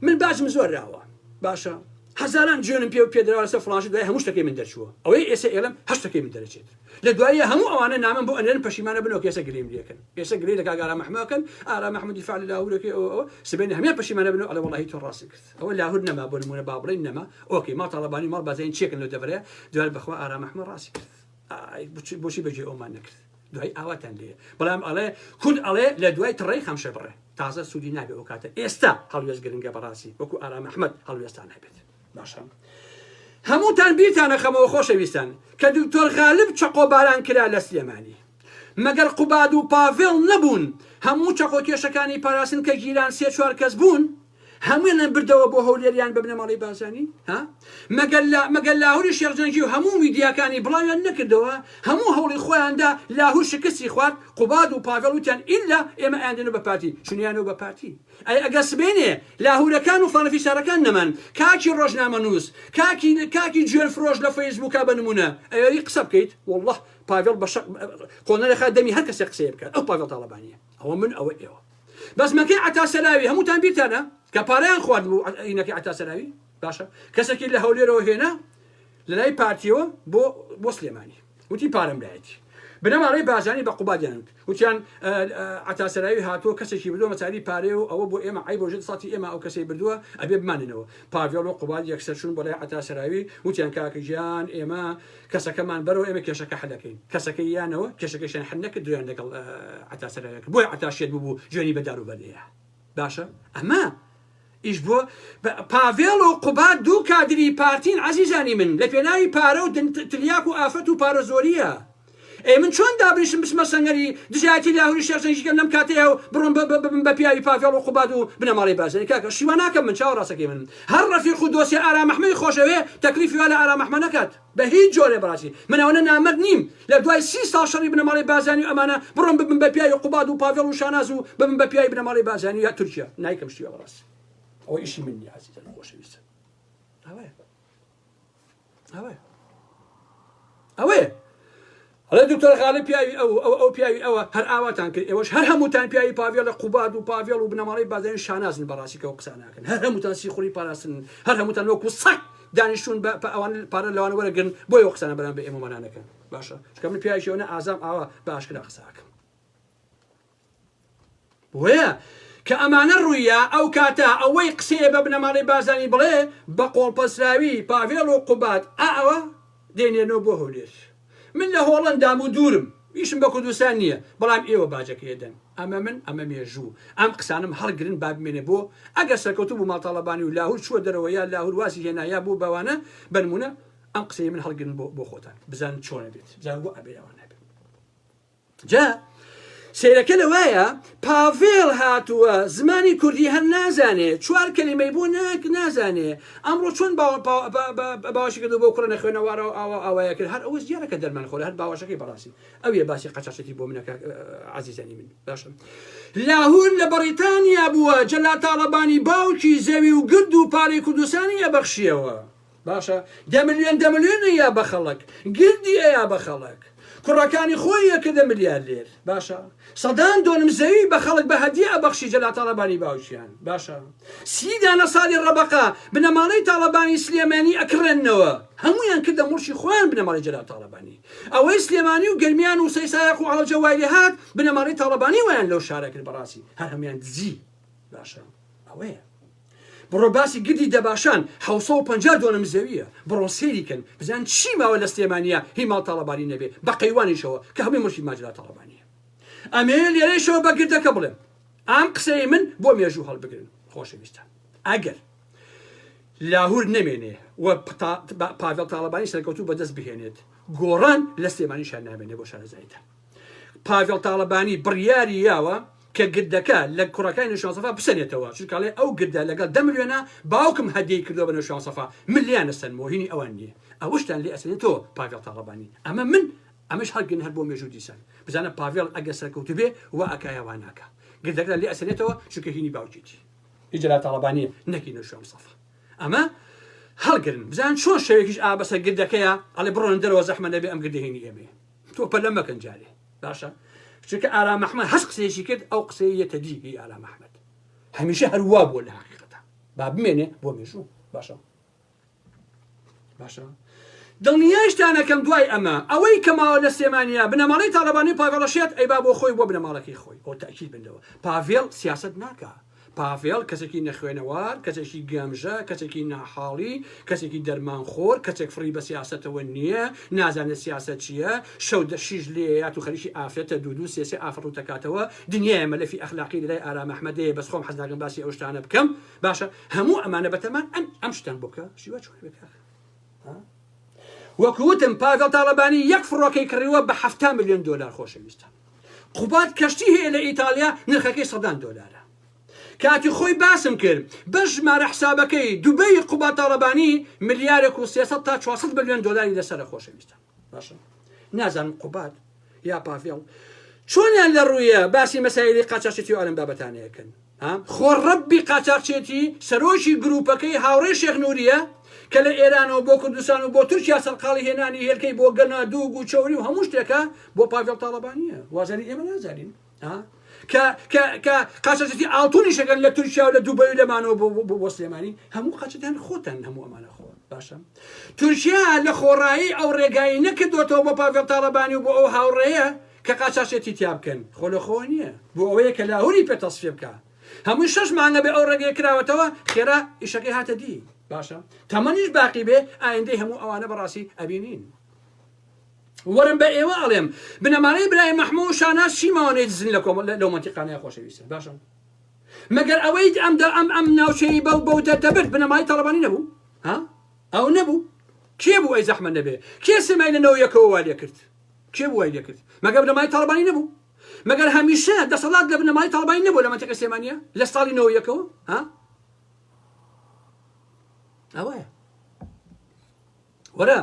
من باجم زۆر راوە باشە. هەزاران جوێنم پێ پێدراوە لەسەر فڵان شت دوای هەموو شتەکەی من دەرچووە ئەوەی ئێستا ئێڵم هەر شتەکەی من دەرەچێت لە دواییە هەموو ئەوانە نامەم بۆ ئەنێرن پەشیمانە بنەوە کە ئێستا گلەیم لێکەن ئێستا گلەی لە کاک ئارام ئەحمەد ئەکەن ئارام ئەحمەد دیفاع لە لاهورەکەی ئەوە ئەوە سبەینێ هەمیان پەشیمانە بنەوە ئەڵێ وەڵاهی تۆ ڕاستی کرد ئەوە لاهور نەما بۆ نمونە با بڵێین نەما okay ماڵ تاڵەبانی و ماڵ بارزانی چێکن لەو دەڤەرەیە دوای بەخوا ئارام ئەحمەد ڕاستی کرد ئای بۆچی بەگوێ ئەومان نەکرد دوای ئاواتان لێیە بەڵام ئەڵێ کورد ئەڵێ لە دوای تڕەی خەمشە بڕێ تازە سوودی نابێ ئەو کاتە ئێستا هەڵوێست گرنگە بەڕاستی وەکو ئارام ئەحمەد هەڵوێستان هەبێت باشە هەمووتان بیرتانە خەمەوە خۆشەویستان کە دکتۆر غالب چەقۆ باران کرا لە سلێمانی مەگەر قوباد و پاڤێڵ نەبوون هەموو چەقۆ کێشەکانی پاراستن کە گیران سێ چوار کەس بوون هەموویانیان بردەوە بۆ هەولێر یان بە بنەماڵەی بارزانی ها مەگەر لا مەگەر لاهوری شێخ جەنگی و هەموو میدیاکانی بڵاویان نەکردەوە هەموو هەوڵی خۆیاندا لاهور شکستی خوارد قوباد و پاڤێڵ وتیان ئیلا ئێمە ئەیاندەینەوە بە پارتی چونیانەوە بە پارتی ئەی ئەگەر سبەینێ لاهورەکان و فڵانە فیسارەکان نەمان کاکی ڕۆژنامەنووس کاکی کاکی جوێن فرۆش لە فەیسبووکا بە نمونە ئەیەری قسە بکەیت واللە پاڤێڵ بە شەق قۆنەرە خات دەمی هەر کەسێک قسەیە بکات ئەو پاڤێڵ تاڵەبانیە ئەوە من ئەوە ئێوە بەزمەکەی عەتا سەلاوی هەمووتان بیرتانە کە پارەیان خوارد بوو ئینەکەی عەتا سەلاوی باشە کەسێکی لە هەولێرەوە هێنا لە لای پارتیەوە بۆ بۆ سلێمانی وتی پارەم لایەتی بنەماڵەی بازانی بە قوبادیان وت وتیان عەتا سەلاوی هاتووە کەسێکی بردووە مەساری پارەیە و ئەوە بۆ ئێمە عەیبە و ژێر دەسەڵاتی ئێمە ئەو کەسەی بردووە ئەبێ بماننەوە پاڤێڵ و قوباد یەکسەر چوون بۆ لای عەتا سەلاوی وتیان کاکە گیان ئێمە کەسەکەمان بەرەوە ئێمە کێشەکە حل ئەکەین کەسەکەی یانەوە کێشەکەشیان حل نەکرد درۆیان لەگەڵ عەتا سەرایە کرد بۆیە عەتا شێت ببوو جوێنی بە دار و بەردەیە باشە ئەمە ئیش بۆ پاڤێڵ و قوباد دوو کادری پارتین عەزیزانی من لە پێناوی پارە و تلیاک و ئافرەت و پارە زۆریە ئەی من چۆن دابنیشم بچمە سەنگەری دژایەتی لاهوری شێخ جەنگی کەم لەم کاتەیە و بڕۆم ببم بە پیاوی پاڤێڵ و قوباد و بنەماڵەی بارزانی کاکە شیوا ناکەم من چاوە ڕاستەکەی من هەر ڕەفیق و دۆستی ئارام ئەحمەدی خۆشەوێ تەکلیفی وا لە ئارام ئەحمەد نەکات بە هیچ جۆرێ بەڕاستی من ئەوەنە نامەرد نیم لە دوای سی ساڵ شەڕی بنەماڵەی بارزانی و ئەمانە بڕۆم ببم بە پیاوی قوباد و پاڤێڵ و شاناز و ببم بە پیاوی بنەماڵەی بارزانی یا تورکیا نایکەم شتی وا بەڕاستی ئەوە ئیشی من نییە عەزیزان خۆشەویستن ئەوەیە ئەوەیە ئەوەیە ئەڵێ دکتۆر غالب پیاوی ئەو ئەو ئەو پیاوی ئەوە هەر ئاواتان کرد ئێوەش هەر هەمووتان پیاوی پاڤێڵ لە قوباد و پاڤێڵ و بنەماڵەی بازرگانی شانازن بەڕاستی کە ئەو قسە ناکەن هەر هەمووتان سیخوڕی پاراستن هەر هەمووتان وەکو سەگ دانیشتون بە ئەوان پارە لەوانە وەرەگرن بۆیە ئەو قسانە بەرام بە ئێمەمانە نەکەن باشە چونکە من پیاوێکی ئەوەنە ئازام ئاوا بە ئاشکرا قسە ئەکەم بۆیە کە ئەمانە ڕوویە ئەو کاتە ئەوەی قسەیە بە بنەماڵەی بارزانی بڵێ بە قۆڵپەسراوی پاڤێڵ و قوباد ئا ئەوە دێنێنەوە بۆ هەولێر من لە هۆڵەندام و دوورم ئیشم بە کوردستان نییە بەڵام ئێوە باجەکەی دەن ئەمە من ئەمە مێژوو ئەم قسانم هەڵگرن با بمێنێ بۆ ئەگەر سەرکەوتوو بوو ماڵ تاڵەبانی و لاهور چووە دەرەوە یا لاهور وازی هێنا یا بوو بەوانە بەنمونە ئەم قسەی من هەڵگرن بۆ بۆ خۆتان بزانن چۆنە بێت بزانن بۆ ئەبێ ئەوان نەبێت جا سەیرەکە لەوایە پاڤێڵ هاتووە زمانی کوردی هەر نازانێ چوار کەلیمەی بۆ ناک نازانێ ئەمڕۆ چۆن باوەشی کردو بۆ کوڕە نەخوێنەوارەوە ئاوا ئاوایە کرد هەر ئەوەش دیارە کە دەرمان خۆرە هەر باوەشەکەی بەڕاستی ئەویە باسی قەچەچەتی بۆ منەکە عزیزانی من باشە لاهور لە بەڕیتانیا بووە جەلا تاڵەبانی باوکی زەوی و گرد و پارەی کوردستانی ئەبەخشیەوە باشە دە ملیۆن دە ملیۆن ئەیا بە خەڵک گردی ئەیا بە خەڵک کوڕەکانی خۆی ئەکردە ملیاردێر باشە سەدان دۆنم زەوی بە خەڵک بە هەدیە ئەبەخشی جەلا تاڵەبانی باوکیان باشە سی دانە ساڵی ڕەبەقە بنەماڵەی تاڵەبانی سلێمانی ئەکڕێننەوە هەمویان کردە موڵکی خۆیان بنەماڵەی جەلال تاڵەبانی ئەوەی سلێمانی و گەرمیان و سەیسایەق و هەڵەبجە وای لێ هات بنەماڵەی تاڵەبانی وایان لەو شارە کرد بەڕاستی هەر هەمویان دزی باشە ئەوەیە بڕۆ باسی گردی دەباشان 750 دۆنم زەویە بڕۆ سەیری کەن بزان چی ماوە لە سلێمانیە هی ماڵ تاڵەبانی نەبێ بە قەیوانیشەوە کە هەمووی موڵکی ماجرا تاڵەبانیە ئەمەوێ لێرەیشەوە بە گردەکە بڵێم ئەم قسەی من بۆ مێژوو هەڵبگرن خۆشەویستان ئەگەر لاهور نەمێنێ و پاڤێڵ تاڵەبانی سەرکەوتوو بەدەست بهێنێت گۆڕان لە سلێمانیشان نامێنێ بۆ شارەزاییتان پاڤێڵ تاڵەبانی بڕیاری یاوە کە گردەکە لە کوڕەکانی نەوشیروان سەفا بسەنێتەوە چونکە ئەڵێ ئەو گردە لەگەڵ دە ملیۆنا باوکم هەدیەی کردوە بە نەوشیروان سەفا من لێیان ئەسەنمەوە هینی ئەوان نیە ئەوەشتان لێ ئەسەنێتەوە پاڤێڵ تاڵەبانی ئەمە من ئەمەش هەڵگرن هەر بۆ مێژوو دیسان بزانە پاڤێڵ ئەگەر سەرکەوتوو بێ وا ئەکا یا وا ناکا گردەکە لێ ئەسەنێتەوە چونکە هینی باوکێتی هی جەلال تاڵەبانیە نەک هی نەوشیروان مستەفا ئەمە هەڵگرن بزان چۆن شەوێکیش ئا بەسەر گردەکەیە ئەڵێ بڕۆن دەرەوە زەحمە نەبێ ئەم گردە هینی ئێمەیە تۆ پەلە مەکەن جارێ باشە چونکە ئارام ئەحمەد هەست قسەیەکی کرد ئەو قسەیە یەتە دی هی ئارام ئەحمەد هەمیشە هەر وا بووە لە حەقیقەتە با بمێنێ بۆ مێژوو باشە. باشە دڵنیایشتانەکەم دوای ئەمە ئەوەی کە ماوە لە سلێمانیا بنەماڵەی تاڵەبانی و پاڤێڵە شێت ئەیبا بۆ خۆی بۆ بنەماڵەکەی خۆی ئەو تەئکید بن لەوە پاڤێڵ سیاسەت ناکا پاڤێڵ کەسێکی نەخوێنەوار کەسێکی گەمژە کەسێکی ناحاڵی کەسێکی دەرمانخۆر کەسێک فڕی بە سیاسەتەوە نییە نازانێت سیاسەت چییە شەو دە شیش لێیات و خەریکی ئافرەتە دوو دوو سێ سێ ئافرەت ڕووتەکاتەوە دنیایە مەلەفی ئەخلاقی لەلای ئارام ئەحمەدەیە بەس خۆم حەز ناکەم باسی ئەو شتانە بکەم باشە هەموو ئەمانە بەتەمان ئەم ئەم شتان بۆ بکە شیوا چۆن بێ کاکە وەکو وتم پاڤێڵ تاڵەبانی یەک فڕۆکەی کڕیوە بە 70 میلیۆن دۆلار خۆشەویستان قوباد کەشتی هەیە لە ئیتالیا نرخەکەی سەدان دۆلارە کاتی خۆی باسم کرد بە ژمارە حسابەکەی دوبەی قوباد تاڵەبانی ملیارێک و 300 تا 400 میلیۆن دۆلاری لەسەرە خۆشەویستان باشە نازانم قوباد یا پاڤێڵ چۆنیان لە ڕوویە باسی مەسایلی قاچاخچێتی و ئەلم بابەتانەیەکەن خۆ ڕەبی قاچاخچێتی سەرۆکی گروپەکەی هاوڕێ شێخ نوریە کە لە ئێرانەوە بۆ کوردستان و بۆ تورکیا سەرقاڵی هێنانی هێلکەی بۆ گەنە دووگ و چەوری و هەموو شتێکە بۆ پاڤێڵ تاڵەبانیە وازانی ئێمە نازانین کە کە کە قاچاخچێتی ئاڵتونیشەکەن لە تورکیا و لە دوبەی و لەمانەوە بۆ بۆ بۆ سلێمانی هەموو قاچەکان خۆتان هەموو ئەمانە خۆ باشە تورکیا لە خۆڕایی ئەو ڕێگای نەکردوەتەوە بۆ پاڤێڵ تاڵەبانی و بۆ ئەو هاوڕێیە کە قاچاخچێتی تیا بکەن خۆ لە خۆوە نییە بۆ ئەوەیە کە لاهوری پێ تەسفیە بکا هەمووی شەش مانگە بێ ئەو ڕێگەیە کراوەتەوە خێرا ئیشەکەی هاتە دی باشە تەمەنیش باقی بێ ئایندەی هەموو ئەوانە بەڕاستی ئەبینین وەرم بە ئێوە ئەڵێم بنەماڵەی برای مەحموو و شاناز چی ماوە نەیدزن لە کۆمەڵ لەو مەنتیقانەیە خۆشەویستن باشە مەگەر ئەوەی ئەم ئەم ئەم ناوچەی بەو بەو دەبرد بنەمای تاڵەبانی نەبوو ها ئەو نەبوو کێ بوو ئەی زەحمە نەبێ کێ سێمای لە نەوە یەکەوە وا لێ کرد کێ بوو وای لێ کرد مەگەر بنەمای تاڵەبانی نەبوو مەگەر هەمیشە دەسەڵات لە بنەمای تاڵەبانی نەبوو لە مەنتیقی سلێمانیە لە ساڵی نەوە یەکەوە ها ئەوەیە وەرە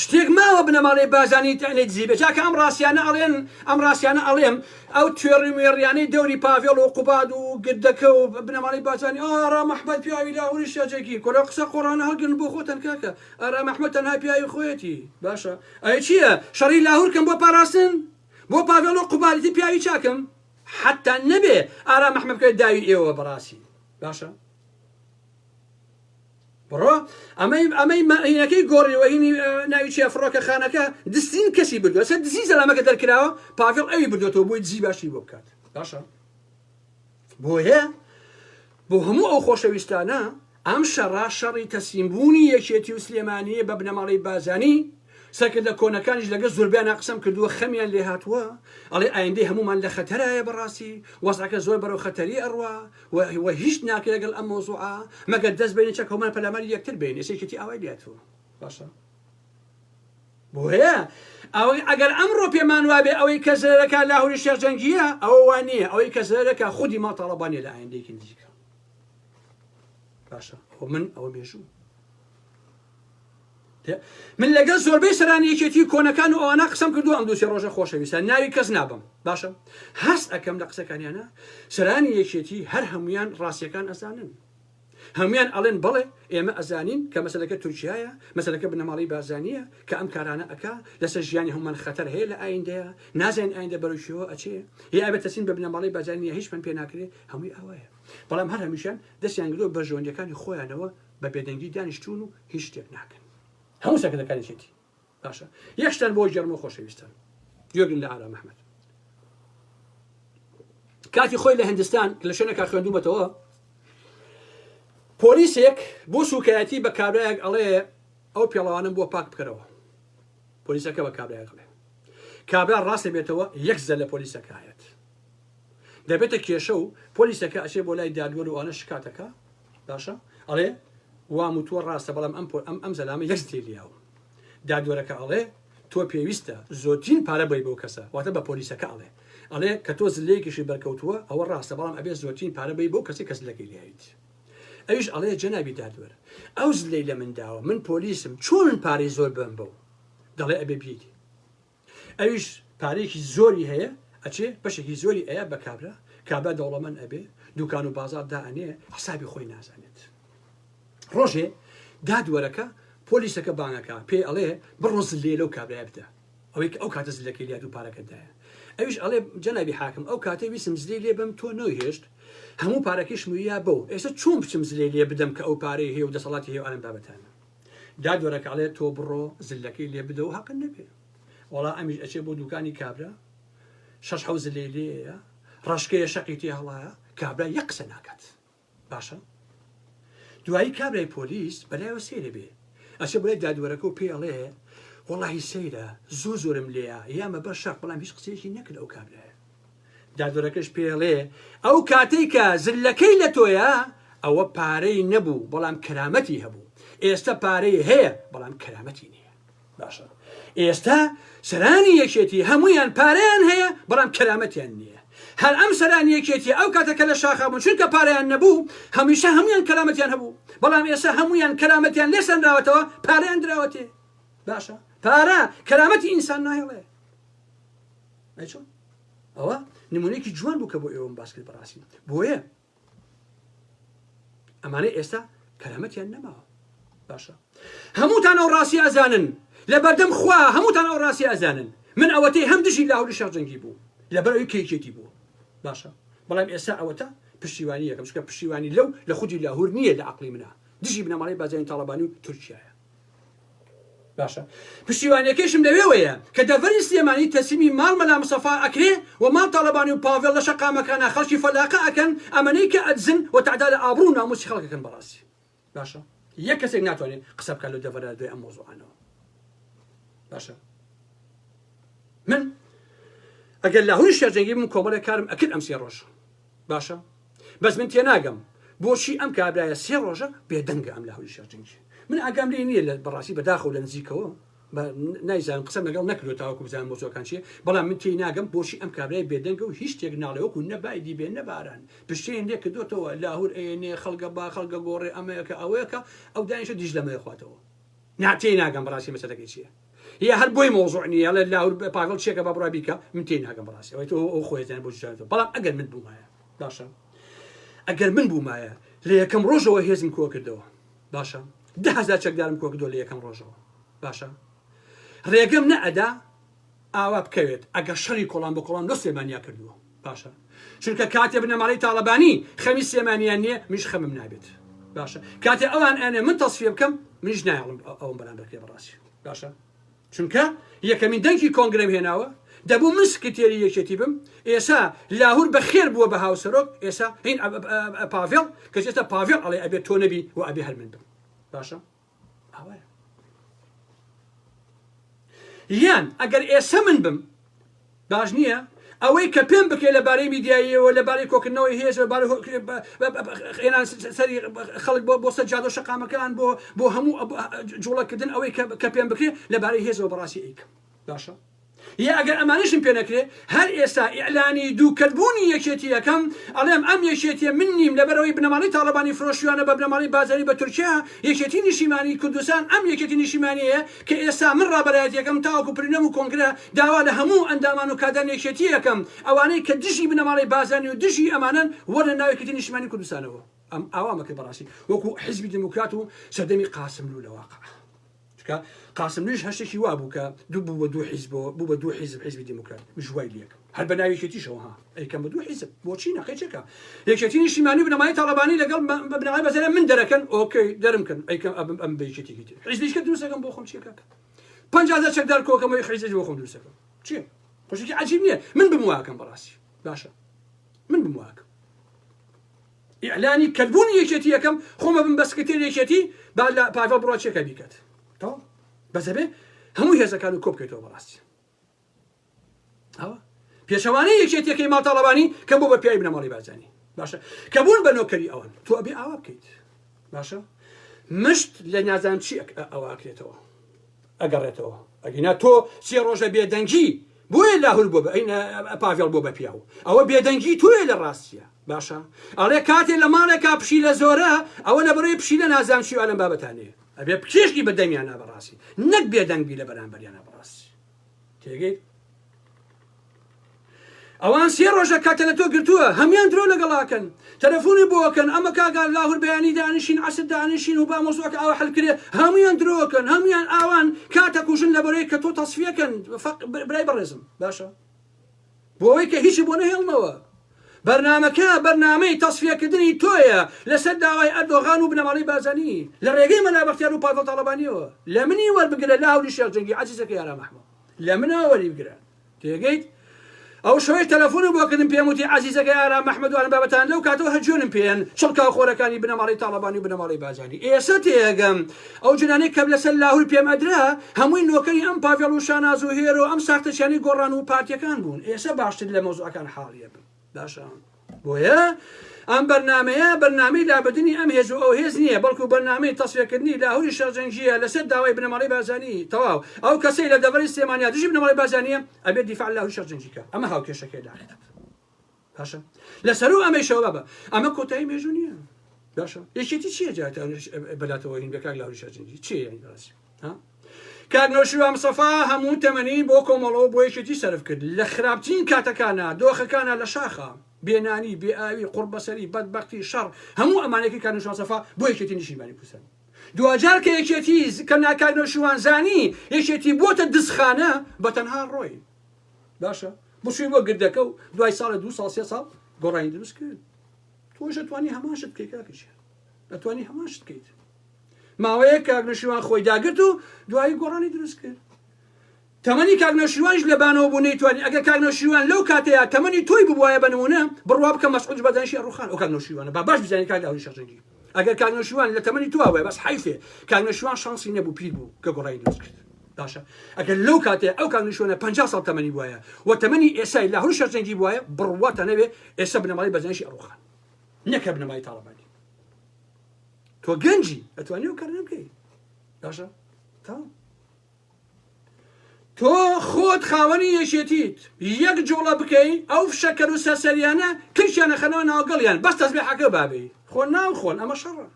شتێک ماوە بنەماڵەی بازانی تەنێ دزی بێ چاکە ئەم ڕاستیانە ئەڵێن ئەم ڕاستیانە ئەڵێم ئەو توێڕی مێڕیانەی دەوری پاڤێڵ و قوباد و گردەکە و بنەماڵەی بازانی ئارام ئەحمەد پیاوی لاهوری شەجەکی کۆلە قسە قۆڕانە هەڵگرن بۆ خۆتان کاکە ئارام ئەحمەد تەنها پیاوی خۆیەتی باشە ئەی چییە شەڕی لاهور کەم بۆ پاراستن بۆ پاڤێڵ و قوبادیتی پیاوی چاکم حتا نەبێ ئارام ئەحمەد بکەوێت داوی ئێوە بەڕاستی باشە بڕۆ ئەمەی ئەمەی مەینەکەی گۆڕیوە هینی ناوی چیە فڕۆکەخانەکە دزترین کەسی بردووە سەر دزی زەلامەکە دەرکراوە پاڤێڵ ئەوی بردوێتەوە بۆی دزی باشی بۆ بکات باشە بۆیە بۆ هەموو ئەو خۆشەویستانە ئەم شەڕە شەڕی تەسلیمبوونی یەکێتی و سلێمانیە بە بنەماڵەی بازانی سەرکردە کۆنەکانیش لەگە زۆربیانە قسەم کردووە خەمیان لێ هاتووە ئەڵێ ئایندەی هەمومان لە خەتەرایە بەڕاستی وەزعەکە زۆر بەرەو خەتەری ئەڕوا و هیچ ناکرێ لەگەڵ ئەم مەوزوعە مەگەر دەست بینە چەک هەمومان پەلاماری یەکتر بین ئێستا یەکێتی ئاوای لێهاتووە باشە بۆیە ئەوەی ئەگەر ئەمڕۆ پێمان وابێ ئەوەی کە زەرەکە لاهوری شێخ جەنگیە ئەوە وا نییە ئەوەی کە زەرەکە خودی ماڵ تاڵەبانیە لە ئایندەیەکی نزیکە باشە ئەوە من ئەوە مێژوو من لەگەڵ زۆربەی سەرانی یەکێتی کۆنەکان و ئەوانە قسەم کردو ئەم دووسێ ڕۆژە خۆشەویستە ناوی کەس نابم باشە هەست ئەەکەم لە قسەکانیانە سەرانی یەکێتی هەر هەمویان ڕاستیەکان ئەزانن هەمویان ئەڵێن بەڵێ ئێمە ئەزانین کە مەسلەکە تورکیایە مەسلەکە بنەماڵەی بارزانیە کە ئەم کارانە ئەکا لەسەر ژیانی هەمومان خەتەر هەیە لە ئایندەیە نازانین ئایندە بەرەو کوێوە ئەچێ یا ئەبێت تەسلیم بە بنەماڵەی بارزانی هیچمان پێ ناکرێ هەمووی ئاوایە بەڵام هەر هەمیشان دەستیان گرتووە بەرژەوەندیەکانی خۆیانەوە بە بێدەنگی دانیشتوون و هیچ شتێک ناکەن هەموو سەرکردەکانی یەکێتی باشە یەک شتان بۆ گێڕمەوە خۆشەویستان گوێگرن لە ئارام ئەحمەد کاتی خۆی لە هندستان لە شوێنێکا خوێندومەتەوە پۆلیسێک بۆ سوکایەتی بە کابرایەک ئەڵێ ئەو پێڵاوانم بۆ پاک بکەرەوە پۆلیسەکە بە کابرایەک ئەڵێ کابرا ڕاست بێتەوە یەک زە لە پۆلیسەکە هەیەت دەبێتە کێشە و پۆلیسەکە ئەچێ بۆ لای دادوەر و ئەوانە شکاتەکە باشە ئەڵێ وام وتووە ڕاستە بەڵام ئەم ئەم ئەم زەلامە یەک زتەی لیاوم دادوەرەکە ئەڵێ تۆ پێویستە زۆرترین پارە بەی بەو کەسە واتە بە پۆلیسەکە ئەڵێ ئەڵێ کە تۆ زلەیەکیشی بەرکەوتووە ئەوە ڕاستە بەڵام ئەبێ زۆرترین پارە بەی بەو کەسی کە زلەکەی لیاویت ئەویش ئەڵێ جەنابی دادوەر ئەو زلەی لە من داوە من پۆلیسم چۆن من پارەی زۆر بەم بەو دەڵێ ئەبێ بیت ئەویش پارەیەکی زۆری هەیە ئەچێ بەشێکی زۆری ئەیا بە کابرا، کابرا دەوڵەمەند ئەبێ، دوکان و بازاڕ دائەنێ، حسابی خۆی نازانێت. ڕۆژێ دادوەرەکە پۆلیسەکە بانگ ئەکا، پێی ئەڵێ بڕۆ زللەیە لەو کابرایە بدە، ئەوەی کە ئەو کاتە زللەکەی لات و پارەکەت دایە. ئەویش ئەڵێ جەنابی حاکم ئەو کاتەی ویستم زلەی لێ بەم تۆ نەوهێشت، هەموو پارەکەیشم ویا بەو، ئێستا چۆن بچم زلەی لێ بدەم کە ئەو پارەی هەیە و دەسەڵاتی هەیە و ئەم بابەتانە. دادوەرەکە ئەڵێ تۆ بڕۆ زلەکەی لێ بدە و هەقت نەبێ. وەڵا ئەمیش ئەچێ بۆ دوکانی کابرا شەش حەو زلەی لێیە ڕەشکەیە شەقی تێ هەڵایە کابرا یەک قسە ناکات. باشە دوایی کابرای پۆلیس بەلایەوە سەیرە بێ ئەچێ بۆ لای دادوەرەکە و پێی ئەڵێ وەڵاهی سەیرە زۆر زۆرم لێیە یامە بەر شەق بەڵام هیچ قسەیەکی نەکرد ئەو کابرایە دادوەرەکەش پێی ئەڵێ ئەو کاتەی کە زلەکەی لە تۆیە ئەوە پارەی نەبوو بەڵام کەرامەتی هەبوو ئێستا پارەی هەیە بەڵام کەرامەتی نییە باشە ئێستا سەرانی یەکێتی هەمویان پارەیان هەیە بەڵام کەرامەتیان نییە هەر ئەم سەرانی یەکێتی ئەو کاتە کە لە شاخا بوون چونکە پارەیان نەبوو هەمیشە هەمویان کەرامەتیان هەبوو بەڵام ئێستا هەمویان کەرامەتیان لێ سەنراوەتەوە پارەیان دراوەتێ باشە پارە کەرامەتی ئینسان ناهێڵێ ئەی چۆن ئەوە نمونەیەکی جوان بوو کە بۆ ئێوەم باس کرد بەڕاستی بۆیە ئەمانەی ئێستا کەرامەتیان نەماوە باشە هەمووتان ئەو ڕاستی ئەزانن لە بەردەم خوا هەمووتان ئەو ڕاستی ئەزانن من ئەوەتەی هەم دژی لاهوری شێخ جەنگی بوو لەبەر ئەوی کەیکێتی بوو باشە بەڵام ئێستا ئەوەتە پشتیوانی یەکەم چونکە پشتیوانی لەو لە خودی لاهور نییە لە عقلی منە دژی بنەماڵەی بازیانی تاڵەبانی و تورکیایە باشە پشتیوانیەکەیشم لەوێوەیە کە دەڤەری سلێمانی تەسلیمی ماڵ مەلا مستەفا ئەکرێ و ماڵ تاڵەبانی و پاڤێڵ لە شەقامەکانا خەڵکی فەلاقە ئەکەن ئەمەنەی کە ئەدزن و تەعدا لە ئابڕوو و ناموسی خەڵک ئەکەن بەڕاستی باشە یەک کەسێک ناتوانێت قسە بکات لەو دەڤەرە دوای ئەم مەوزوعانەوە باشە من ئەگەر لاهوری شێرجەنگی بم کۆمەڵێک کارم ئەکرد ئەم سێ ڕۆژە باشە بەس من تێناگەم بۆچی ئەم کابرایە سێ ڕۆژە بێدەنگە ئەم لاهوری شێخ جەنگی من ئاگام لێ نییە لە بەڕاستی بەداخەوە لە نزیکەوە نایزانم قسەم لەگەڵ نەکردو تاوەکو بزانم مۆزۆکان چییە بەڵام من تێی ناگەم بۆچی ئەم کابرای بێدەنگە و هیچ شتێک ناڵێ وەکو نەبای دیبێ نەباران پشتێن لێ کردوتەوە لاهور ئەیەنێ خەڵگە با خەڵگە گۆڕێ ئەمەیەکە ئەوەیەکە ئەو دانیشە دیژلەمەیە خواتەوە نا تێی ناگەم بەڕاستی مەسەلەکەی چییە یا هەر بۆی مۆزوع نییە ئەڵێ لاهور پاڤڵ چێکە با بڕا بیکە من تێی ناگەم بەڕاستی ئەوەی تۆ ئەو خۆی زانێ بۆ جوانێتەوە بەڵام ئەگەر من بوومایە باشە ئەگەر من بوومایە لە یەکەم ڕۆژەوە هێزم کۆ کردەوە باشە 10هزار چەکدارم کۆ کردەوە لە یەکەم ڕۆژەوە باشە ڕێگەم نەئەدا ئاوا بکەوێت ئەگەر شەڕی کۆڵان بە کۆڵان لۆ سلێمانیا کردووە باشە چونکە کاتێ بنەماڵەی تاڵەبانی خەمی سلێمانیان نییە منیش خەمم نابێت باشە کاتێ ئەوان ئەنێ من تەسفیە بکەم منیش نایەڵم ئەوم بەرامبەر کرێ بەڕاستی باشە چونکە یەکەمین دەنگی کۆنگرەم هێناوە دەبوو من سکرتێری یەکێتی بم ئێسا لاهور بە خێر بووە بە هاوسەرۆک ئێسا هین پاڤێڵ کە ئێستا پاڤێڵ ئەڵێ ئەبێ تۆ نەبی و ئەبێ هەر من بم باشە ئاوایە یان ئەگەر ئێسە من بم باش نییە ئەوەی کە پێم بکرێت لە بارەی میدیاییەوە لە بارەی کۆکردنەوەی هێز لە بارەی هێنان سەری خەڵک بۆ بۆ سەر جادە و شەقامەکان بۆ بۆ هەموو جوڵەکردن ئەوەی کە پێم بکرێت لە بارەی هێزەوە بەڕاستی ئەیکەم باشە یا ئەگەر ئەمانەشم پێ نەکرێ هەر ئێستا ئیعلانی دووکەربوونی یەکێتی ئەکەم ئەڵێم ئەم یەکێتیە من نیم لەبەرئەوەی بنەماڵەی تاڵەبانی فرۆشیوانە بە بنەماڵەی بارزانی بە تورکیا یەکێتی نیشیمانی کوردستان ئەم یەکێتی نیشیمانیەیە کە ئێستا من ڕابەرایەتی ئەکەم تاوەکو پلینۆم و کۆنگرە داوا لە هەموو ئەندامان و کادرانی یەکێتی ئەکەم ئەوانەی کە دژی بنەماڵەی بارزانی و دژی ئەمانەن وەرنە ناو یەکێتی نیشتیمانی کوردستانەوە ئەم ئاوامە کرد بەڕاستی وەکو حیزبی دیموکرات و سەردەمی قاسملوو لە واقع. چونکە قاسملویش هەر شتێکی وا بوو کە دوو بوو بە دوو حیزبەوە بوو بە دوو حیزب حیزبی دیموکرات مش وای لێکم هەر بە ناوی یەکێتیشەوە ها ئەیکەم بە دوو حیزب بۆچی نەقەی چێکە یەکێتی نیشتیمانی و بنەمای تاڵەبانی لەگەڵ بنەمای بەزەرە من دەرەکەن okay دەرم کەن ئەیکەم ئەبم ئەم بە یەکێتیکی تر حیزبیش کە دروستەکەم بۆ خۆم چیە کاکە 50 چەکدار کۆکەمەوەی حیزبی بۆ خۆم دروستەکەم چیە خۆشێکی عجیب نییە من بم واکەم بەڕاستی باشە من بم واکەم ئیعلانی کەربوونی یەکێتی یەکەم خۆم ئەبم بە سکرتێری یەکێتی با لە پاڤێڵ بڕوا چێکە بیکات تەواو بەس ئەبێ هەموو هێزەکان و کۆ بکەیتەوە بەڕاستی ئەوە پێچەوانەی یەکێتیەکەی ماڵ تاڵەبانی کە بۆ بە پیاوی بنەماڵی بارزانی باشە کە بوون بە نۆکەری ئەوان تۆ ئەبێ ئاوا بکەیت باشە مشت لە نازان چی ئەوە ئەکرێتەوە ئەگەڕێتەوە ئەگینا تۆ سێ ڕۆژە بێدەنگی بۆیە لاهور بۆ پاڤێڵ بۆ بە پیاو ئەوە بێدەنگی تۆیە لە ڕاستیە باشە ئەڵێ کاتێ لە ماڵێکا پشیلە زۆرە ئەوە لە بەرەی پشیلە نازانم چی لەم بابەتانەیە ئەبێ بکێشی بە دەمیانە بەڕاستی نەک بێدەنگ بی لە بەرامبەریانە بەڕاستی تێگەیت ئەوان سێ ڕۆژە کاتە لە تۆ گرتووە هەموان درۆ لەگەڵاکەن تەلەفۆنی بۆ ئەکەن ئەمە کاکە لاهور بەیانی دانیشین عەسر دانیشین و با مەوزوعەکە ئاوا حل کرێ هەموان درۆکەن هەموان ئاوان کاتە کوژن لەبەرەی کە تۆ تەسفیەکەن برای بەڕێزم باشە بۆ ئەوەی کە هیچی بۆ نەهێڵنەوە. بەرنامەکە بەرنامەی تەسفیەکردنی تۆیە لەسەر داوای ئەردۆغان و بنەماڵەی بارزانی لە ڕێگەی مەلا بەختیار و پاڤڵ تاڵەبانیەوە. لە منی وەربگرە لاهوری شێخ جەنگی عەزیزەکەی ئارام ئەحمەد. لە منەوە وەریبگرە. تێگەیت؟ ئەو شەوەی تەلەفۆنم بۆ کردم پێم وتی عەزیزەکەی ئارام ئەحمەد و ئەم بابەتانە لەو کاتەوە هەر جوێنم پێیەن چڵکاوخۆرەکانی بنەماڵەی تاڵەبانی و بنەماڵەی بارزانی. ئێسە تێئەگەم ئەو جنانەی کە لەسەر لاهور پێم ئەدرا هەمووی نۆکەری ئەم پاڤێڵ و شاناز و هێرۆ ئەم ساختەچیانەی گۆڕان و پارتیەکان بوون ئێسە باشتر لە مەوزوعەکان حاڵی ئەبم باشە بۆیە ئەم بەرنامەیە بەرنامەی لابردنی ئەم هێز و ئەو هێز نییە بەڵکو بەرنامەی تەسفیەکردنی لاهوری شەڕجەنگییە لەسەر داوای بنەماڵەی بارزانی تەواو ئەو کەسەی لە دەڤەری سلێمانیا دژی بنەماڵەی بارزانییە ئەبێت دیفاع لە لاهوری شەڕجەنگی کە ئەمە هاوکێشەکەیە لە حەقیقەت باشە لەسەرو ئەمەیشەوە بابە ئەمە کۆتایی مێژوو نییە باشە یەکێتی چییە جا بەلاتەوە هین بێ کاک لاهوری شەڕجەنگی چییە یانی بەڕاستی ها کاک نەوشیروان مستەفا هەموو تەمەنی بۆ کۆمەڵەوە بۆ یەکێتی سەرف کرد لە خراپترین کاتەکانا دۆخەکانا لە شاخا بێنانی بێئاوی قوڕبەسەری بەدبەختی شەڕ هەموو ئەمانەی کاک نەوشیروان مستەفا بۆ یەکێتی نیشتیمانی کوردستان دواجار کە یەکێتی کە کاک نەوشیروان زانی یەکێتی بۆتە دزخانە بە تەنها ڕۆی باشە بچووی بۆ گردەکە و دوای ساڵە دو ساڵ سێ ساڵ گۆڕانی دروست کرد تۆش ئەتوانی هەمان شت بکەیت کاکە گیان ئەتوانی هەمان شت بکەیت ماوەیەک کاک نەوشیروان خۆی داگرت و دوایی گۆڕانی دروست کرد. تەمەنی کاک نەوشیروانیش لە بانەوە بوو نەیتوانی، ئەگەر کاک نەوشیروان لەو کاتەیا تەمەنی تۆی ببوایە بە نموونە بڕوا بکە مەسعود بەرزانیشی ئەڕوخان ئەو کاک نەوشیروانە با باش بزانین کاک لاهوری شێخ جەنگی ئەگەر کاک نەوشیروان لە تەمەنی تۆ بوایە بەس حەیفێ کاک نەوشیروان شانسی نەبوو پیر بوو کە گۆڕانی دروست کرد باشە ئەگەر لەو کاتەیا ئەو کاک نەوشیروانە 50 ساڵ تەمەنی بوایە و تەمەنی ئێسای لاهوری شێخ جەنگی بوایە بڕواتان نەبێ ئێستا بنەماڵەی بەرزانیشی ئەڕوخان نەک هەر بنەماڵەی تاڵەبانی. تۆ گەنجی ئەتوانی ئەو کارە بکەی باشە تەواو تۆ خۆت خاوەنی یەکێتیت یەک جوڵە بکەی ئەو فشەکەر و سەرسەریانە کرکیان ئەخەنەوە ناوگەڵیان بەس تەزبیحەکە بابێ خۆ ناوخۆن ئەمە شەڕە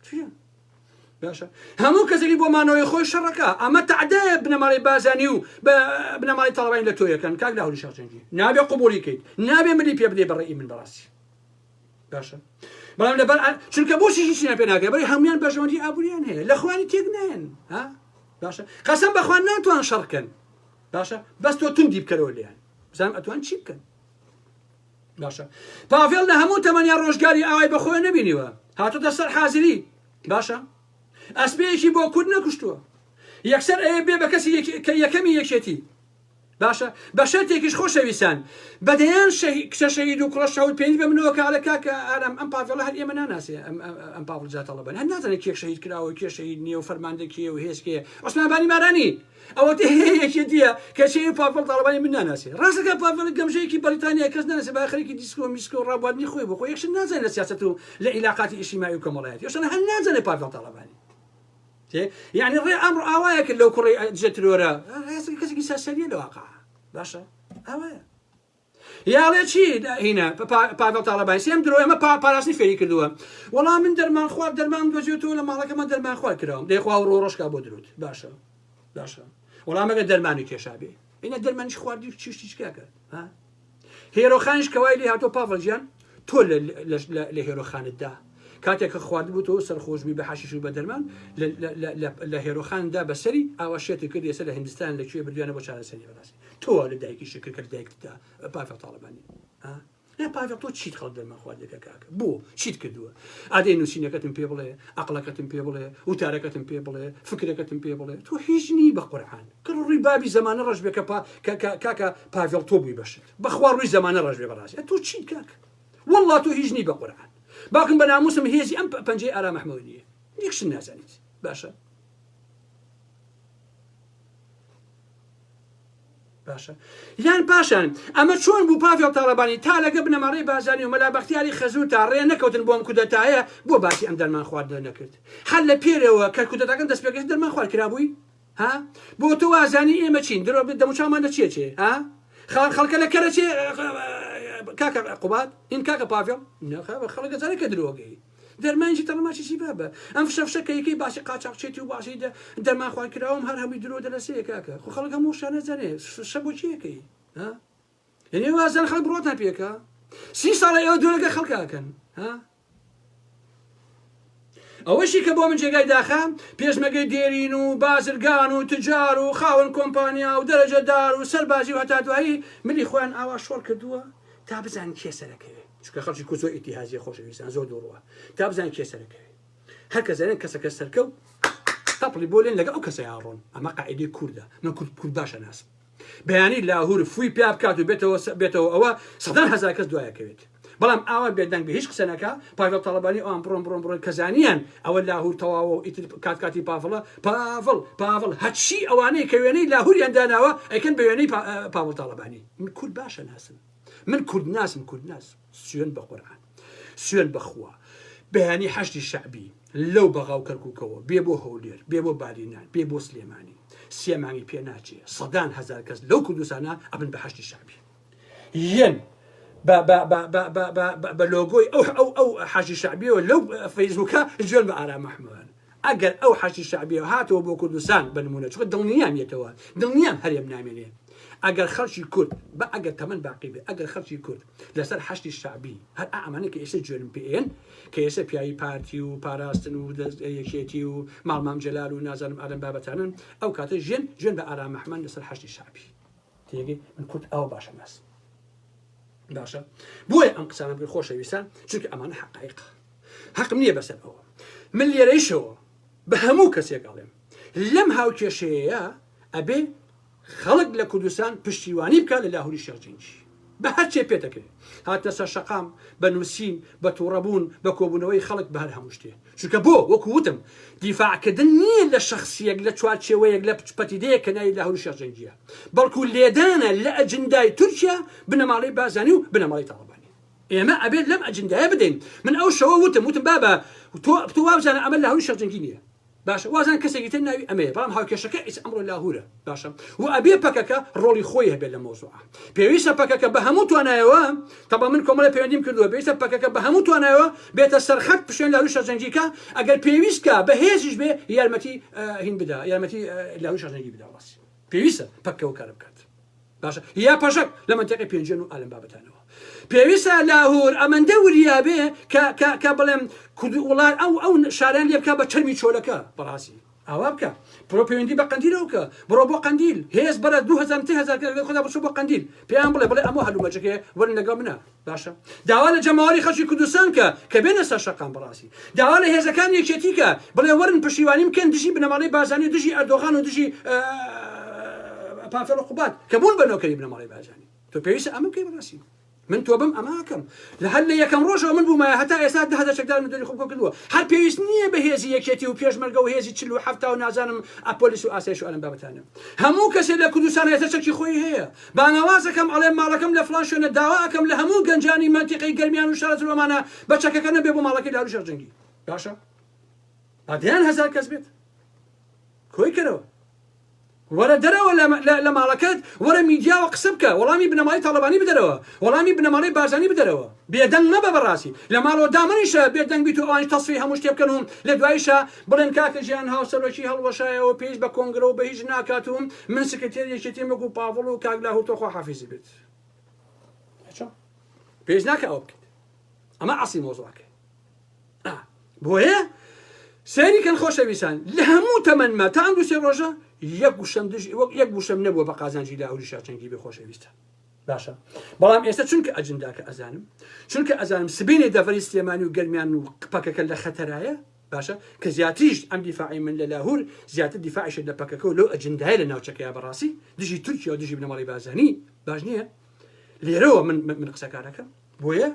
چیە باشە هەموو کەسێکی بۆ مانەوەی خۆی شەڕەکە ئەمە تەعدایە بنەماڵەی بازانی و بنەماڵەی تاڵەبانی لە تۆ یەکەن کاک لاهوری شەڕجەنگی نابێ قبوڵی کەیت نابێ ملی پێ بدەی بەڕێی من بەڕاستی باشە بەڵام لەبەر چونکە بۆچی هیچیان پێ ناکرێت بەری هەمویان بەرژەوەندی ئابووریان هەیە لە خۆیانی تێک نایەن ها باشە قەسەم بەخوا ناتوان شەڕکەن باشە بەس تۆ توندی بکەرەوە لێیان بزانم ئەتوان چی بکەن باشە پاڤێڵ لە هەموو تەمەنیا ڕۆژگاری ئاوای بەخۆی نەبینیوە هاتۆتە سەر حازری باشە ئەسپەیەکی بۆ کورد نەکوشتووە یەکسەر ئەیە بێ بە کەسی یەکەمی یەکێتی باشە بە شەرتێکیش خۆشەویستان بە دەیان کچە شەهید و کوڕە شەهود پێویست بە منەوە کە ئەڵێ کاکە ئارام ئەم پاڤێڵە هەر ئێمە ناناسێ ئەم ئەم پاڤڵ جاتەڵەبەن هەر نازانێ کێ شەهید کراوە و کێ شەهید نییە و فەرماندە کێ و هێز کێ عوسمان بانی مارانی ئەوە تێ یەکێتیە کە چێ پاڤڵ تاڵەبانی من ناناسێ ڕاستەکە پاڤڵ گەمژەیەکی بەریتانیا کەس ناناسێ با خەریکی دیسکۆ میسکۆ ڕابواردنی خۆی بۆ خۆی یەکشت نازانێ لە سیاسەت و لە ئیلاقاتی ئیجتیماعی و کۆمەڵایەتی ئەوشتانە هەر نازانێ پاڤڵ تاڵەبانی تێ یعنی ڕێ ئەمڕۆ ئاوایە کرد لەو کوڕی دژە ترۆرە کەسێکی سەرسەریە لە واقع باشە ئاوایە یاڵێ چی هینە پاڤڵ تاڵەبانی سێم درۆ ئەمە پاراستنی فێری کردووە وەڵام من دەرمان خوارد دەرمان دۆزیێتەوە لە ماڵەکەمان دەرمان خوارد کراوم دەیخوا و ڕۆ ڕۆژکا بۆ درۆت باشە باشە وەڵام ئەگەر دەرمانی کێشا بێ ئینە دەرمانیش خواردی چیشتی چکاکە ها هێرۆخانیش کە وای لێ هاتۆ پاڤڵ گیان تۆ لە هێرۆخانتدا کاتێک کە خواردبووتەوە سەرخۆش بووی بە حەشیش و بە دەرمان لە هێرۆخاندا بەسەری ئاوا شێتی کرد ئێستا لە هندستان لە کوێ بردویانە بۆ چارەسەری بەڕاستی تۆ لە دایکی شکر کە لە دایکتدا پاڤڵ تاڵەبانی نا پاڤڵ تۆ چیت خەڵک دەرمان خواردەکە کاکە بۆ چیت کردووە ئادەی نووسینەکەتم پێ بڵێ ئەقلەکەتم پێ بڵێ وتارەکەتم پێ بڵێ فکرەکەتم پێ بڵێ تۆ هیچ نی بە قورعان کڕ ڕووی بابی زەمانە ڕەش بێ کە پا کە کە کاکە پاڤێڵ تۆ بووی بەشت بەخوا ڕووی زەمانە ڕەش بێ بەڕاستی تۆ چیت کاک والله تۆ هیچ نی بە قورعان باوکم بە ناموسم هێزی ئەم پەنجەی ئارام ئەحمەد نییە یەک شت نازانیت باشە باشە یان پاشان ئەمە چۆن بوو پاڤێڵ تاڵەبانی تا لەگە بنەماڵەی بازانی و مەلا بەختیاری خەزوور تا ڕێ نەکەوتن بۆ ئەم کودەتایە بۆ باسی ئەم دەرمان خواردنە نەکرد هەر لە پێرەوە کە کودەتاکەن دەست پێکرد دەرمان خوارد کرابووی ها بۆ تۆ وازانی ئێمە چین درۆ دەموچاومان لە چیە چێ ها خەڵک خەڵکە لە کەرە چێ کاکە قوباد هین کاکە پاڤێڵ خەڵک دەزانێت کە درۆگەی دەرمانجی تەڕماچی چی بابە ئەم فشە فشە کە یەکەی باسی قاچاقچێتی و باسی دەرمان خوارد کراوم هەر هەمووی درۆ دەلەسەیە کاکە خۆ خەڵک هەموو شانە زانێ فشە بۆ چیەکەی ها یعنی وازان خەڵک بڕۆتان پێکە سی ساڵە ئێوە درۆگە خەڵکاکەن ها ئەوەشی کە بۆ من جێگای داخە، پێشمەرگەی دێرین و بازرگان و تجار و خاوەن کۆمپانیا و دەرەجەدار و سەربازی و هەتا دوایی ملی خۆیان ئاوا شۆڕ کردووە. تا بزانن کێ سەرەکەوێ چونکە خەڵکی کورد زۆر ئیتیهازیە خۆشەویستان زۆر دووڕوە تا بزانن کێ سەرەکەوێ هەر کەس دەرێن کەسەکە سەرکەوت تەپڵی بۆ لێن لەگەڵ ئەو کەسەیا ڕۆن ئەمە قاعدەی کوردە من کورد کورد باشە ناسم بەیانی لاهور فوی پیا بکات و بێتەوە بێتەوە ئەوە سەدان هەزار کەس دوایەکەوێت بەڵام ئاوا بێدەنگ بێ هیچ قسە نەکا پاڤڵ تاڵەبانی ئەوان بڕۆن بڕۆن بڕۆن کە زانیان ئەوە لاهور تەواوە و ئیتر کات کاتی پاڤڵە پاڤڵ پاڤڵ هەرچی ئەوانەی کە وێنەی لاهوریان داناوە ئەیکەن بە وێنەی پاڤڵ تاڵەبانی من کورد باشە ناسم من کورد ناسم کورد ناسم سوێن بە قورعان سوێن بەخوا بەیانی حەشدی شەعبی لەو بەغا و کەرکوکەوە بێ بۆ هەولێر بێ بۆ بادینان بێ بۆ سلێمانی سێ مانگی پێ ناچێ سەدان هەزار کەس لەو کوردستانە ئەبن بە حەشدی شەعبی یەن بە بە بە بە بە بە بە بە لۆگۆی ئەو ئەو ئەو حەشدی شەعبیەوە لەو فەیسبوکە جوێن بە ئارام ئەحمەد ئەگەر ئەو حەشدی شەعبیە هاتەوە بۆ کوردستان بە نمونە چونکە دڵنیام یەتەوە دڵنیام هەرێم نامێنێ ئەگەر خەڵکی کورد بە ئەگەر تەمەن باقی بێ ئەگەر خەڵکی کورد لەسەر حەشدی شەعبی هەر ئەمانە کە ئێستا جوێنم پێ ئێن کە ئێستا پیاوی پارتی و پاراستن و یەکێتی و ماڵ مام جەلال و نازانم ئالەم بابەتانن ئەو کاتە ژێن جوێن بە ئارام ئەحمەد لەسەر حەشدی شەعبی تێگەی من کورد ئەوە باشە ناس باشە بۆیە ئەم قسانە بکەن خۆشەویستان چونکە ئەمانە حقایق حەقم نییە بەسەر ئەوە من لێرەیشەوە بە هەموو کەسێک ئەڵێم لەم هاوکێشەیە ئەبێ خەڵک لە کوردستان پشتیوانی بکات لە لاهوری شێخ جەنگی بە هەرچێ پێ دەکرێت هاتنە سەر شەقام بە نووسین بە تووڕەبوون بە کۆبوونەوەی خەڵک بە هەر هەموو شتێ چونکە بۆ وەکو وتم دیفاعکردن نییە لە شخصیەک لە چوارچێوەیەک لە پەتیدەیەک کە ناوی لاهور شێخ جەنگیە بەڵکو لێدانە لە ئەجندای تورکیا بنەماڵەی بازانی و بنەماڵەی تاڵەبانی ئێمە ئەبێت لەم ئەجندایە بدەین من ئەو شەوە وتم وتم بابە تۆ تۆ وابزانە ئەمە لاهور شێخ جەنگی نییە باشە وازان کەسێکی تر ناوی ئەمەیە بەڵام هاوکێشەکە ئیس ئەمڕۆ لاهورە باشە و ئەبێ پەکەکە ڕۆڵی خۆی هەبێت لە مەوزوعە پێویستە پەکەکە بە هەموو توانایەوە تەبا من کۆمەڵی پەیوەندیم کردووە پێویستە پەکەکە بە هەموو توانایەوە بێتە سەرخەت پشێن لاهوری شەرجەنگیکە ئەگەر پێویست کە بە هێزیش بێ یارمەتی هین بدا یارمەتی لاهوری شەرجەنگی بدا ڕاستی پێویستە پەکەوە کار بکات باشە یا پەژەک لە مەنتیقی پێنجوێن و ئالم بابەتانەوە پێویستە لاهور ئەمەندە وریا بێ کە کە کە بڵێم کورد وڵات ئەو ئەو شاران لێ بکە بە چەرمی چۆلەکە بەڕاستی ئاوا بکە بڕۆ پەیوەندی بە قەندیلەوە بکە بڕۆ بۆ قەندیل هێز بەرە 2000 3000 کەس لەگەڵ خۆدا بچۆ بۆ قەندیل پێیان بڵێ بڵێ ئەمە هەلومەرجەکەیە وەرن لەگەڵ منە باشە داوا لە جەماوەری خەڵکی کوردستان کە کە بێنە سەر شەقام بەڕاستی داوا لە هێزەکانی یەکێتی کە بڵێ وەرن پشتیوانی بکەن دژی بنەماڵەی بارزانی و دژی ئەردۆغان و دژی پافێڵ و قوباد کە بوون بە نۆکەری بنەماڵەی بارزانی تۆ پێویستە ئەمە بکەی بەڕاستی من تۆ بم ئەمە ئەکەم لە هەر لە یەکەم ڕۆژەوە من بوومایە هەتا ئێستا 10,000 چەکدارم لە دەوری خۆم کۆ کردووە هەر پێویست نییە بە هێزی یەکێتی و پێشمەرگە و هێزی چل و حەفتا و نازانم پۆلیس و ئاسایش و ئەلەم بابەتانە هەموو کەسێ لە کوردستان ئێستا چەکی خۆی هەیە بانگەوازەکەم ئەڵێم ماڵەکەم لە فڵان شوێنە داوا ئەکەم لە هەموو گەنجانی مەنتیقەی گەرمیان و شارەزوورەمانە بە چەکەکە نەبێ بۆ ماڵەکەی لاهور شێخ جەنگی باشە با دەیان هەزار کەس بێت کۆی کەرەوە وەرە دەرەوە لە ماڵەکەت وەرە میدیاوە قسە بکە وەڵامی بنەماڵەی تاڵەبانی بدەرەوە وەڵامی بنەماڵەی بارزانی بدەرەوە بێدەنگ مەبە بەڕاستی لە ماڵەوە دامەنیشە بێدەنگ بیت و ئەوانیش تەسفیەی هەموو شتێ بکەن و لە دواییشا بڵێن کاکە ژیان هاوسەرۆکی هەڵوەشایەوە پێویست بە کۆنگرە و بە هیچ ناکات و من سکرتێری یەکێتیم وەکو پاڤڵ و کاک لاهور تۆ خواحافیزی بێت پێویست ناکە ئەوە بکەیت ئەمە ئەسڵی مەوزوعەکەی بۆیە سەیری کەن خۆشەویستان لە هەموو تەمەنمە تا ئەم دوو سێ ڕۆژە یەک وشەم دژ وەک یەک وشەم نەبووە بە قازانجی لاهوری شاچەنگی بێ خۆشەویستە باشە بەڵام ئێستا چونکە ئەجنداکە ئەزانم چونکە ئەزانم سبینێ دەڤەری سلێمانی و گەرمیان و پەکەکە لە خەتەرایە باشە کە زیاتریش ئەم دیفاعی من لە لاهور زیاتر دیفاعیشە لە پەکەکە و لەو ئەجندایە لە ناوچەکەیە بەڕاستی دژی تورکیا و دژی بنەماڵەی بارزانی باش نییە لێرەوە من من قسەکارەکەم بۆیە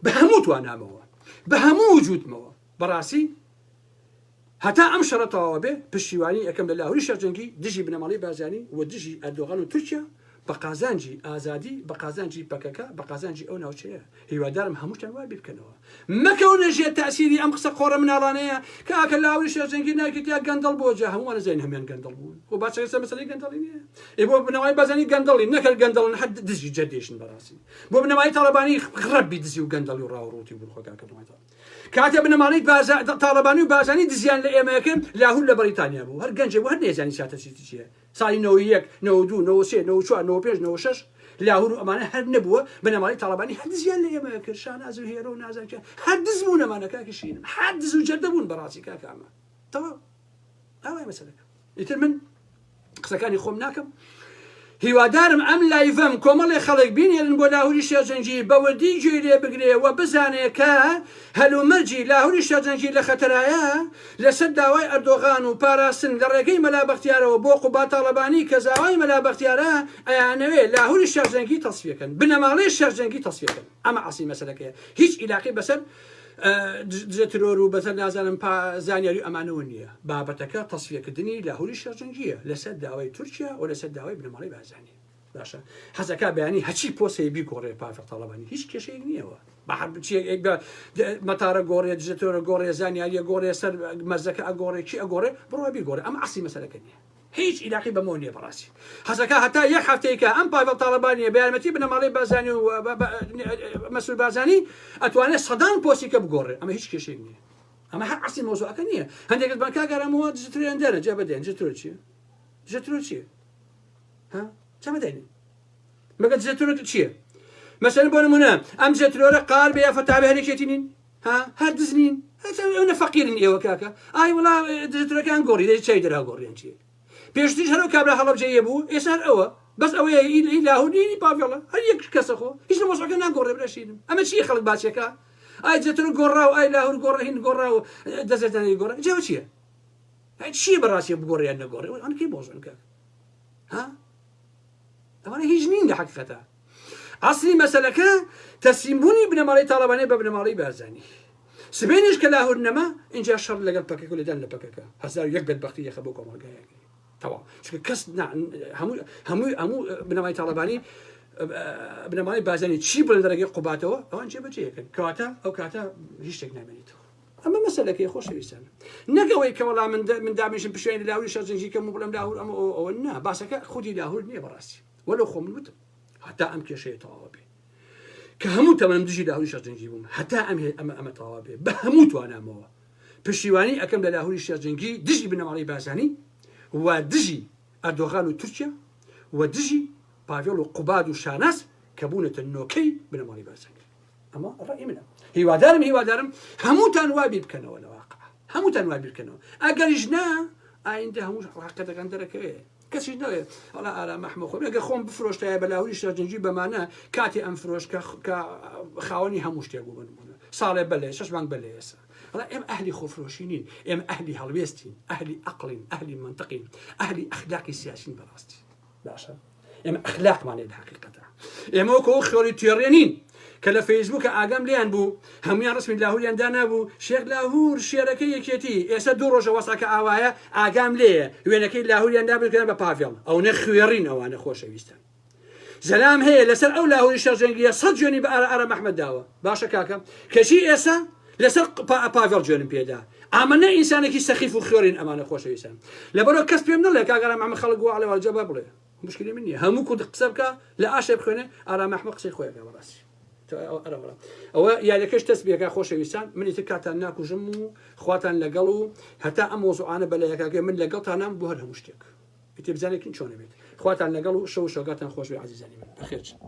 بە هەموو توانامەوە بە هەموو وجودمەوە بەڕاستی هەتا ئەم شەڕە تەواوە بێ پشتیوانی ئەکەم لە لاهوری شێخ جەنگی دژی بنەماڵەی بارزانی و دژی ئەردۆغان و تورکیا بە قازانجی ئازادی بە قازانجی پەکەکە بە قازانجی ئەو ناوچەیە هیوادارم هەمووشتان وا بیر بکەنەوە مەکەونە ژێر تەئسیری ئەم قسە قۆڕە مناڵانەیە کاکە لاهوری شێخ جەنگی ناوی تیا گەندەڵ بووە جا هەموومان ئەزانین هەموویان گەندەڵ بوون خۆ باسەکە سەر مەسەلەی گەندەڵی نییە ئێ بۆ بنەمای بارزانی گەندەڵی نەکەر گەندەڵن هەر دزی جەردێشن بەڕاستی بۆ بنەمای تاڵەبانی ڕەبی دزی و گەندەڵی و ڕاوڕووتی بوون خۆ کاکە بنەمای تاڵەبانی کاتێ بنەماڵەی تاڵەبانی و بارزانی دزیان لە ئێمە کرد لاهور لە بەریتانیا بوو هەر گەنجێ بوو هەر نەیزانی سیاسەت چییە ساڵی 91 92 93 94 95 96 لاهور و ئەمانە هەر نەبووە بنەماڵەی تاڵەبانی هەر دزیان لە ئێمە کرد شاناز و هێرۆ و نازان کێ هەر دز بوون ئەمانە کاکی شیرینم هەر دز و جەردە بوون بەڕاستی کاکە ئەمە تەواو ئاوای مەسەلەکە ئیتر من قسەکانی خۆم ناکەم. هیوادارم ئەم live ەم کۆمەڵێ خەڵک بینێرن بۆ لاهوری شێخ جەنگی بە وردی گوێی لێ بگرێ و بزانێ کە هەلومەرجی لاهوری شێخ جەنگی لە خەتەرایە لەسەر داوای ئەردۆغان و پاراستن لە ڕێگەی مەلا بەختیارەوە بۆ قوباد تاڵەبانی کە زاوای مەلا بەختیارە ئەیانەوێ لاهوری شێخ جەنگی تەسفیە کەن بنەماڵەی شێخ جەنگی تەسفیە کەن ئەمە ئەسڵی مەسەلەکەیە هیچ ئیلاقی بەسەر دژە ترۆر و بەسەر نازانم پا زانیاری و ئەمانەوە نییە بابەتەکە تەسفیەکردنی لاهوری شێخ جەنگییە لەسەر داوای تورکیا و لەسەر داوای بنەماڵەی بارزانی باشە حەزەکا بەیانی هەچی پۆسەی بیگۆڕێ پافێڵ تاڵەبانی هیچ کێشەیەک نییەوە بە هەر بچیەک بە مەتارە گۆڕێ دژە ترۆرە گۆڕێ زانیاریە گۆڕێ سەر مەرزەکە ئەگۆڕێ کی ئەگۆڕێ بڕۆ بیگۆڕێ ئەمە ئەسلی مەسەلەکە نییە هیچ ئیلاقی بەمەوە نییە بەڕاستی حەزەکا هەتا یەک هەفتەیەکە ئەم پاڤێڵ تاڵەبانیە بە یارمەتی بنەماڵەی بارزانی و مەسرور بارزانی ئەتوانێت سەدان پۆستی کە بگۆڕێ ئەمە هیچ کێشەیەک نییە ئەمە هەر ئەسلی مەوزوعەکە نییە هەندێک کەس بان کاک ئارامەوە دژە ترۆریان دەرە جا بەدەین دژە ترۆر چییە دژە ترۆر چییە ها جا بەدەین مەگە دژە ترۆر چییە مەسەلەن بۆ نمونە ئەم دژە ترۆرە قار بێ یا فەتابێ هەر یەکێتی نین ها هەر دز نین ئەونە فەقیرن ئێوە کاکە ئای وڵا دژەترەکان گۆڕی دەی چای دەرا گۆڕیان چیە پێشتریش هەرو کابرا هەڵەبجەیە بوو ئێستا هەر ئەوە بەس ئەوەیە ئی لاهور نینی پاڤێڵە هەر یەک کەسە خۆ هیچ لە مۆزعەکە ناگۆڕێ برا شیرم ئەمە چیە خەڵک باسیەکە ئای دژەترۆ گۆڕا و ئای لاهور گۆڕا هین گۆڕا و دەزێتانی گۆڕا جێوە چیە چیە بەڕاستیە بگۆڕێ یان نەگۆڕێ ئەوانە کەی مۆزعن کاک ها ئەوانە هیچ نین لە حەقیقەتە ئەسلی مەسەلەکە تەسلیم بوونی بنەماڵەی تاڵەبانی بە بنەماڵەی بارزانی سبێنیش کە لاهور نەما اینجا شەڕ لەگەڵ پەکەکە لێدان لە پەکەکە 1001 بەدبەختی یەخە بۆ کۆمەڵگایەک تەواو چونکە کەس هەموو هەموو هەموو بنەمای تاڵەبانی بنەماڵەی بارزانی چی بڵێن لە ڕێگەی قوباتەوە ئەوان جێبەجێ کەن کەواتە ئەو کاتە هیچ شتێک نامێنێتەوە ئەمە مەسەلەکەی خۆشەویستان نەک ئەوەی کە وەڵا من من دابنیشم پشیانی لاهوری شەرجەنگی کەم و بڵێم لاهور ئەمە ئەوە ئەوە نا باسەکە خودی لاهور نییە بەڕاستی وەلو خۆ من وتم هەتا ئەم کێشەیە تەواوە بێ کە هەموو تەمەنم دژی لاهوری شەرجەنگی بووم هەتا ئەم ئەمە ئەمە تەواوە بێ بە هەموو توانامەوە پشتیوانی ئەکەم لە لاهوری شەرجەنگی دژی بنەماڵەی بارزانی و دژی ئەردۆغان و تورکیا و دژی پاڤێڵ و قوباد و شاناز کە بوونەتە نۆکەی بنەماڵەی بارزانی ئەمە ڕەئی منە هیوادارم هیوادارم هەمووتان وا بیر بکەنەوە لە واقع هەمووتان وا بیر بکەنەوە ئەگەریش نا ئایندە هەموو حقیقەتەکان دەرەکەوێ کەسیش نەڵێ وەڵا ئارام ئەحمە خۆ ئەگەر خۆم بفرۆشتایە بە لاهوری شەرجەنگی بەمانە کاتی ئەم فرۆش کە کە خاوەنی هەموو شتێک بوو بنمونە ساڵێ بەلێ شەش مانگ بەلێ ئێستا وەڵا ئێمە ئەهلی خۆفرۆشی نین ئێمە ئەهلی هەڵوێستین ئەهلی ئەقڵین ئەهلی منطقین ئەهلی ئەخلاقی سیاسین بەڕاستی باشە ئێمە ئەخلاقمان لە حقیقەتە ئێمە وەکو ئەو خێڵی تێڕێ نین کە لە فەیسبووکە ئاگام لێیان بوو هەمویان ڕسمی لاهوریان دانابوو شێخ لاهور شێرەکەی یەکێتی ئێستا دوو ڕۆژە وەسعەکە ئاوایە ئاگام لێیە وێنەکەی لاهوریان دابکران بە پاڤێڵ ئەو نە خوێڕین ئەوانە خۆشەویستن زەلام هەیە لەسەر ئەو لاهوری شەرجەنگیە سەد جوێنی بە ئارا ئارام ئەحمەد داوە باشە کاکە کەچی ئێستا لەسەر پاڤێڵ جوێنم پێدا ئامە ئینسانێکی سەخیف و خوێڕین ئەمانە خۆشەویستان لەبەرەوە کەس پێم نەڵێ کاک ئارام ئەحمەد خەڵک وا ئەڵێ وەڵا جا با بڵێ مشکلی من نییە هەموو کورد قسە بکە لە ئاشێ بخوێنێ ئارام ئەحمەد قسەی خۆیەکە بەڕاستی ئەوە یاریەکەش دەست بێکا خۆشەویستان من ئیتر کاتان ناکوژم و خواتان لەگەڵ و هەتا ئەم مۆزوعانە بەلایەکاکە من لەگەڵتانام بۆ هەر هەموو شتێک ئیتر بزانێکین چۆنە بێت خواتان لەگەڵ و شەو شەوگاتان خۆش بێ عزیزانی من بەخێرچن.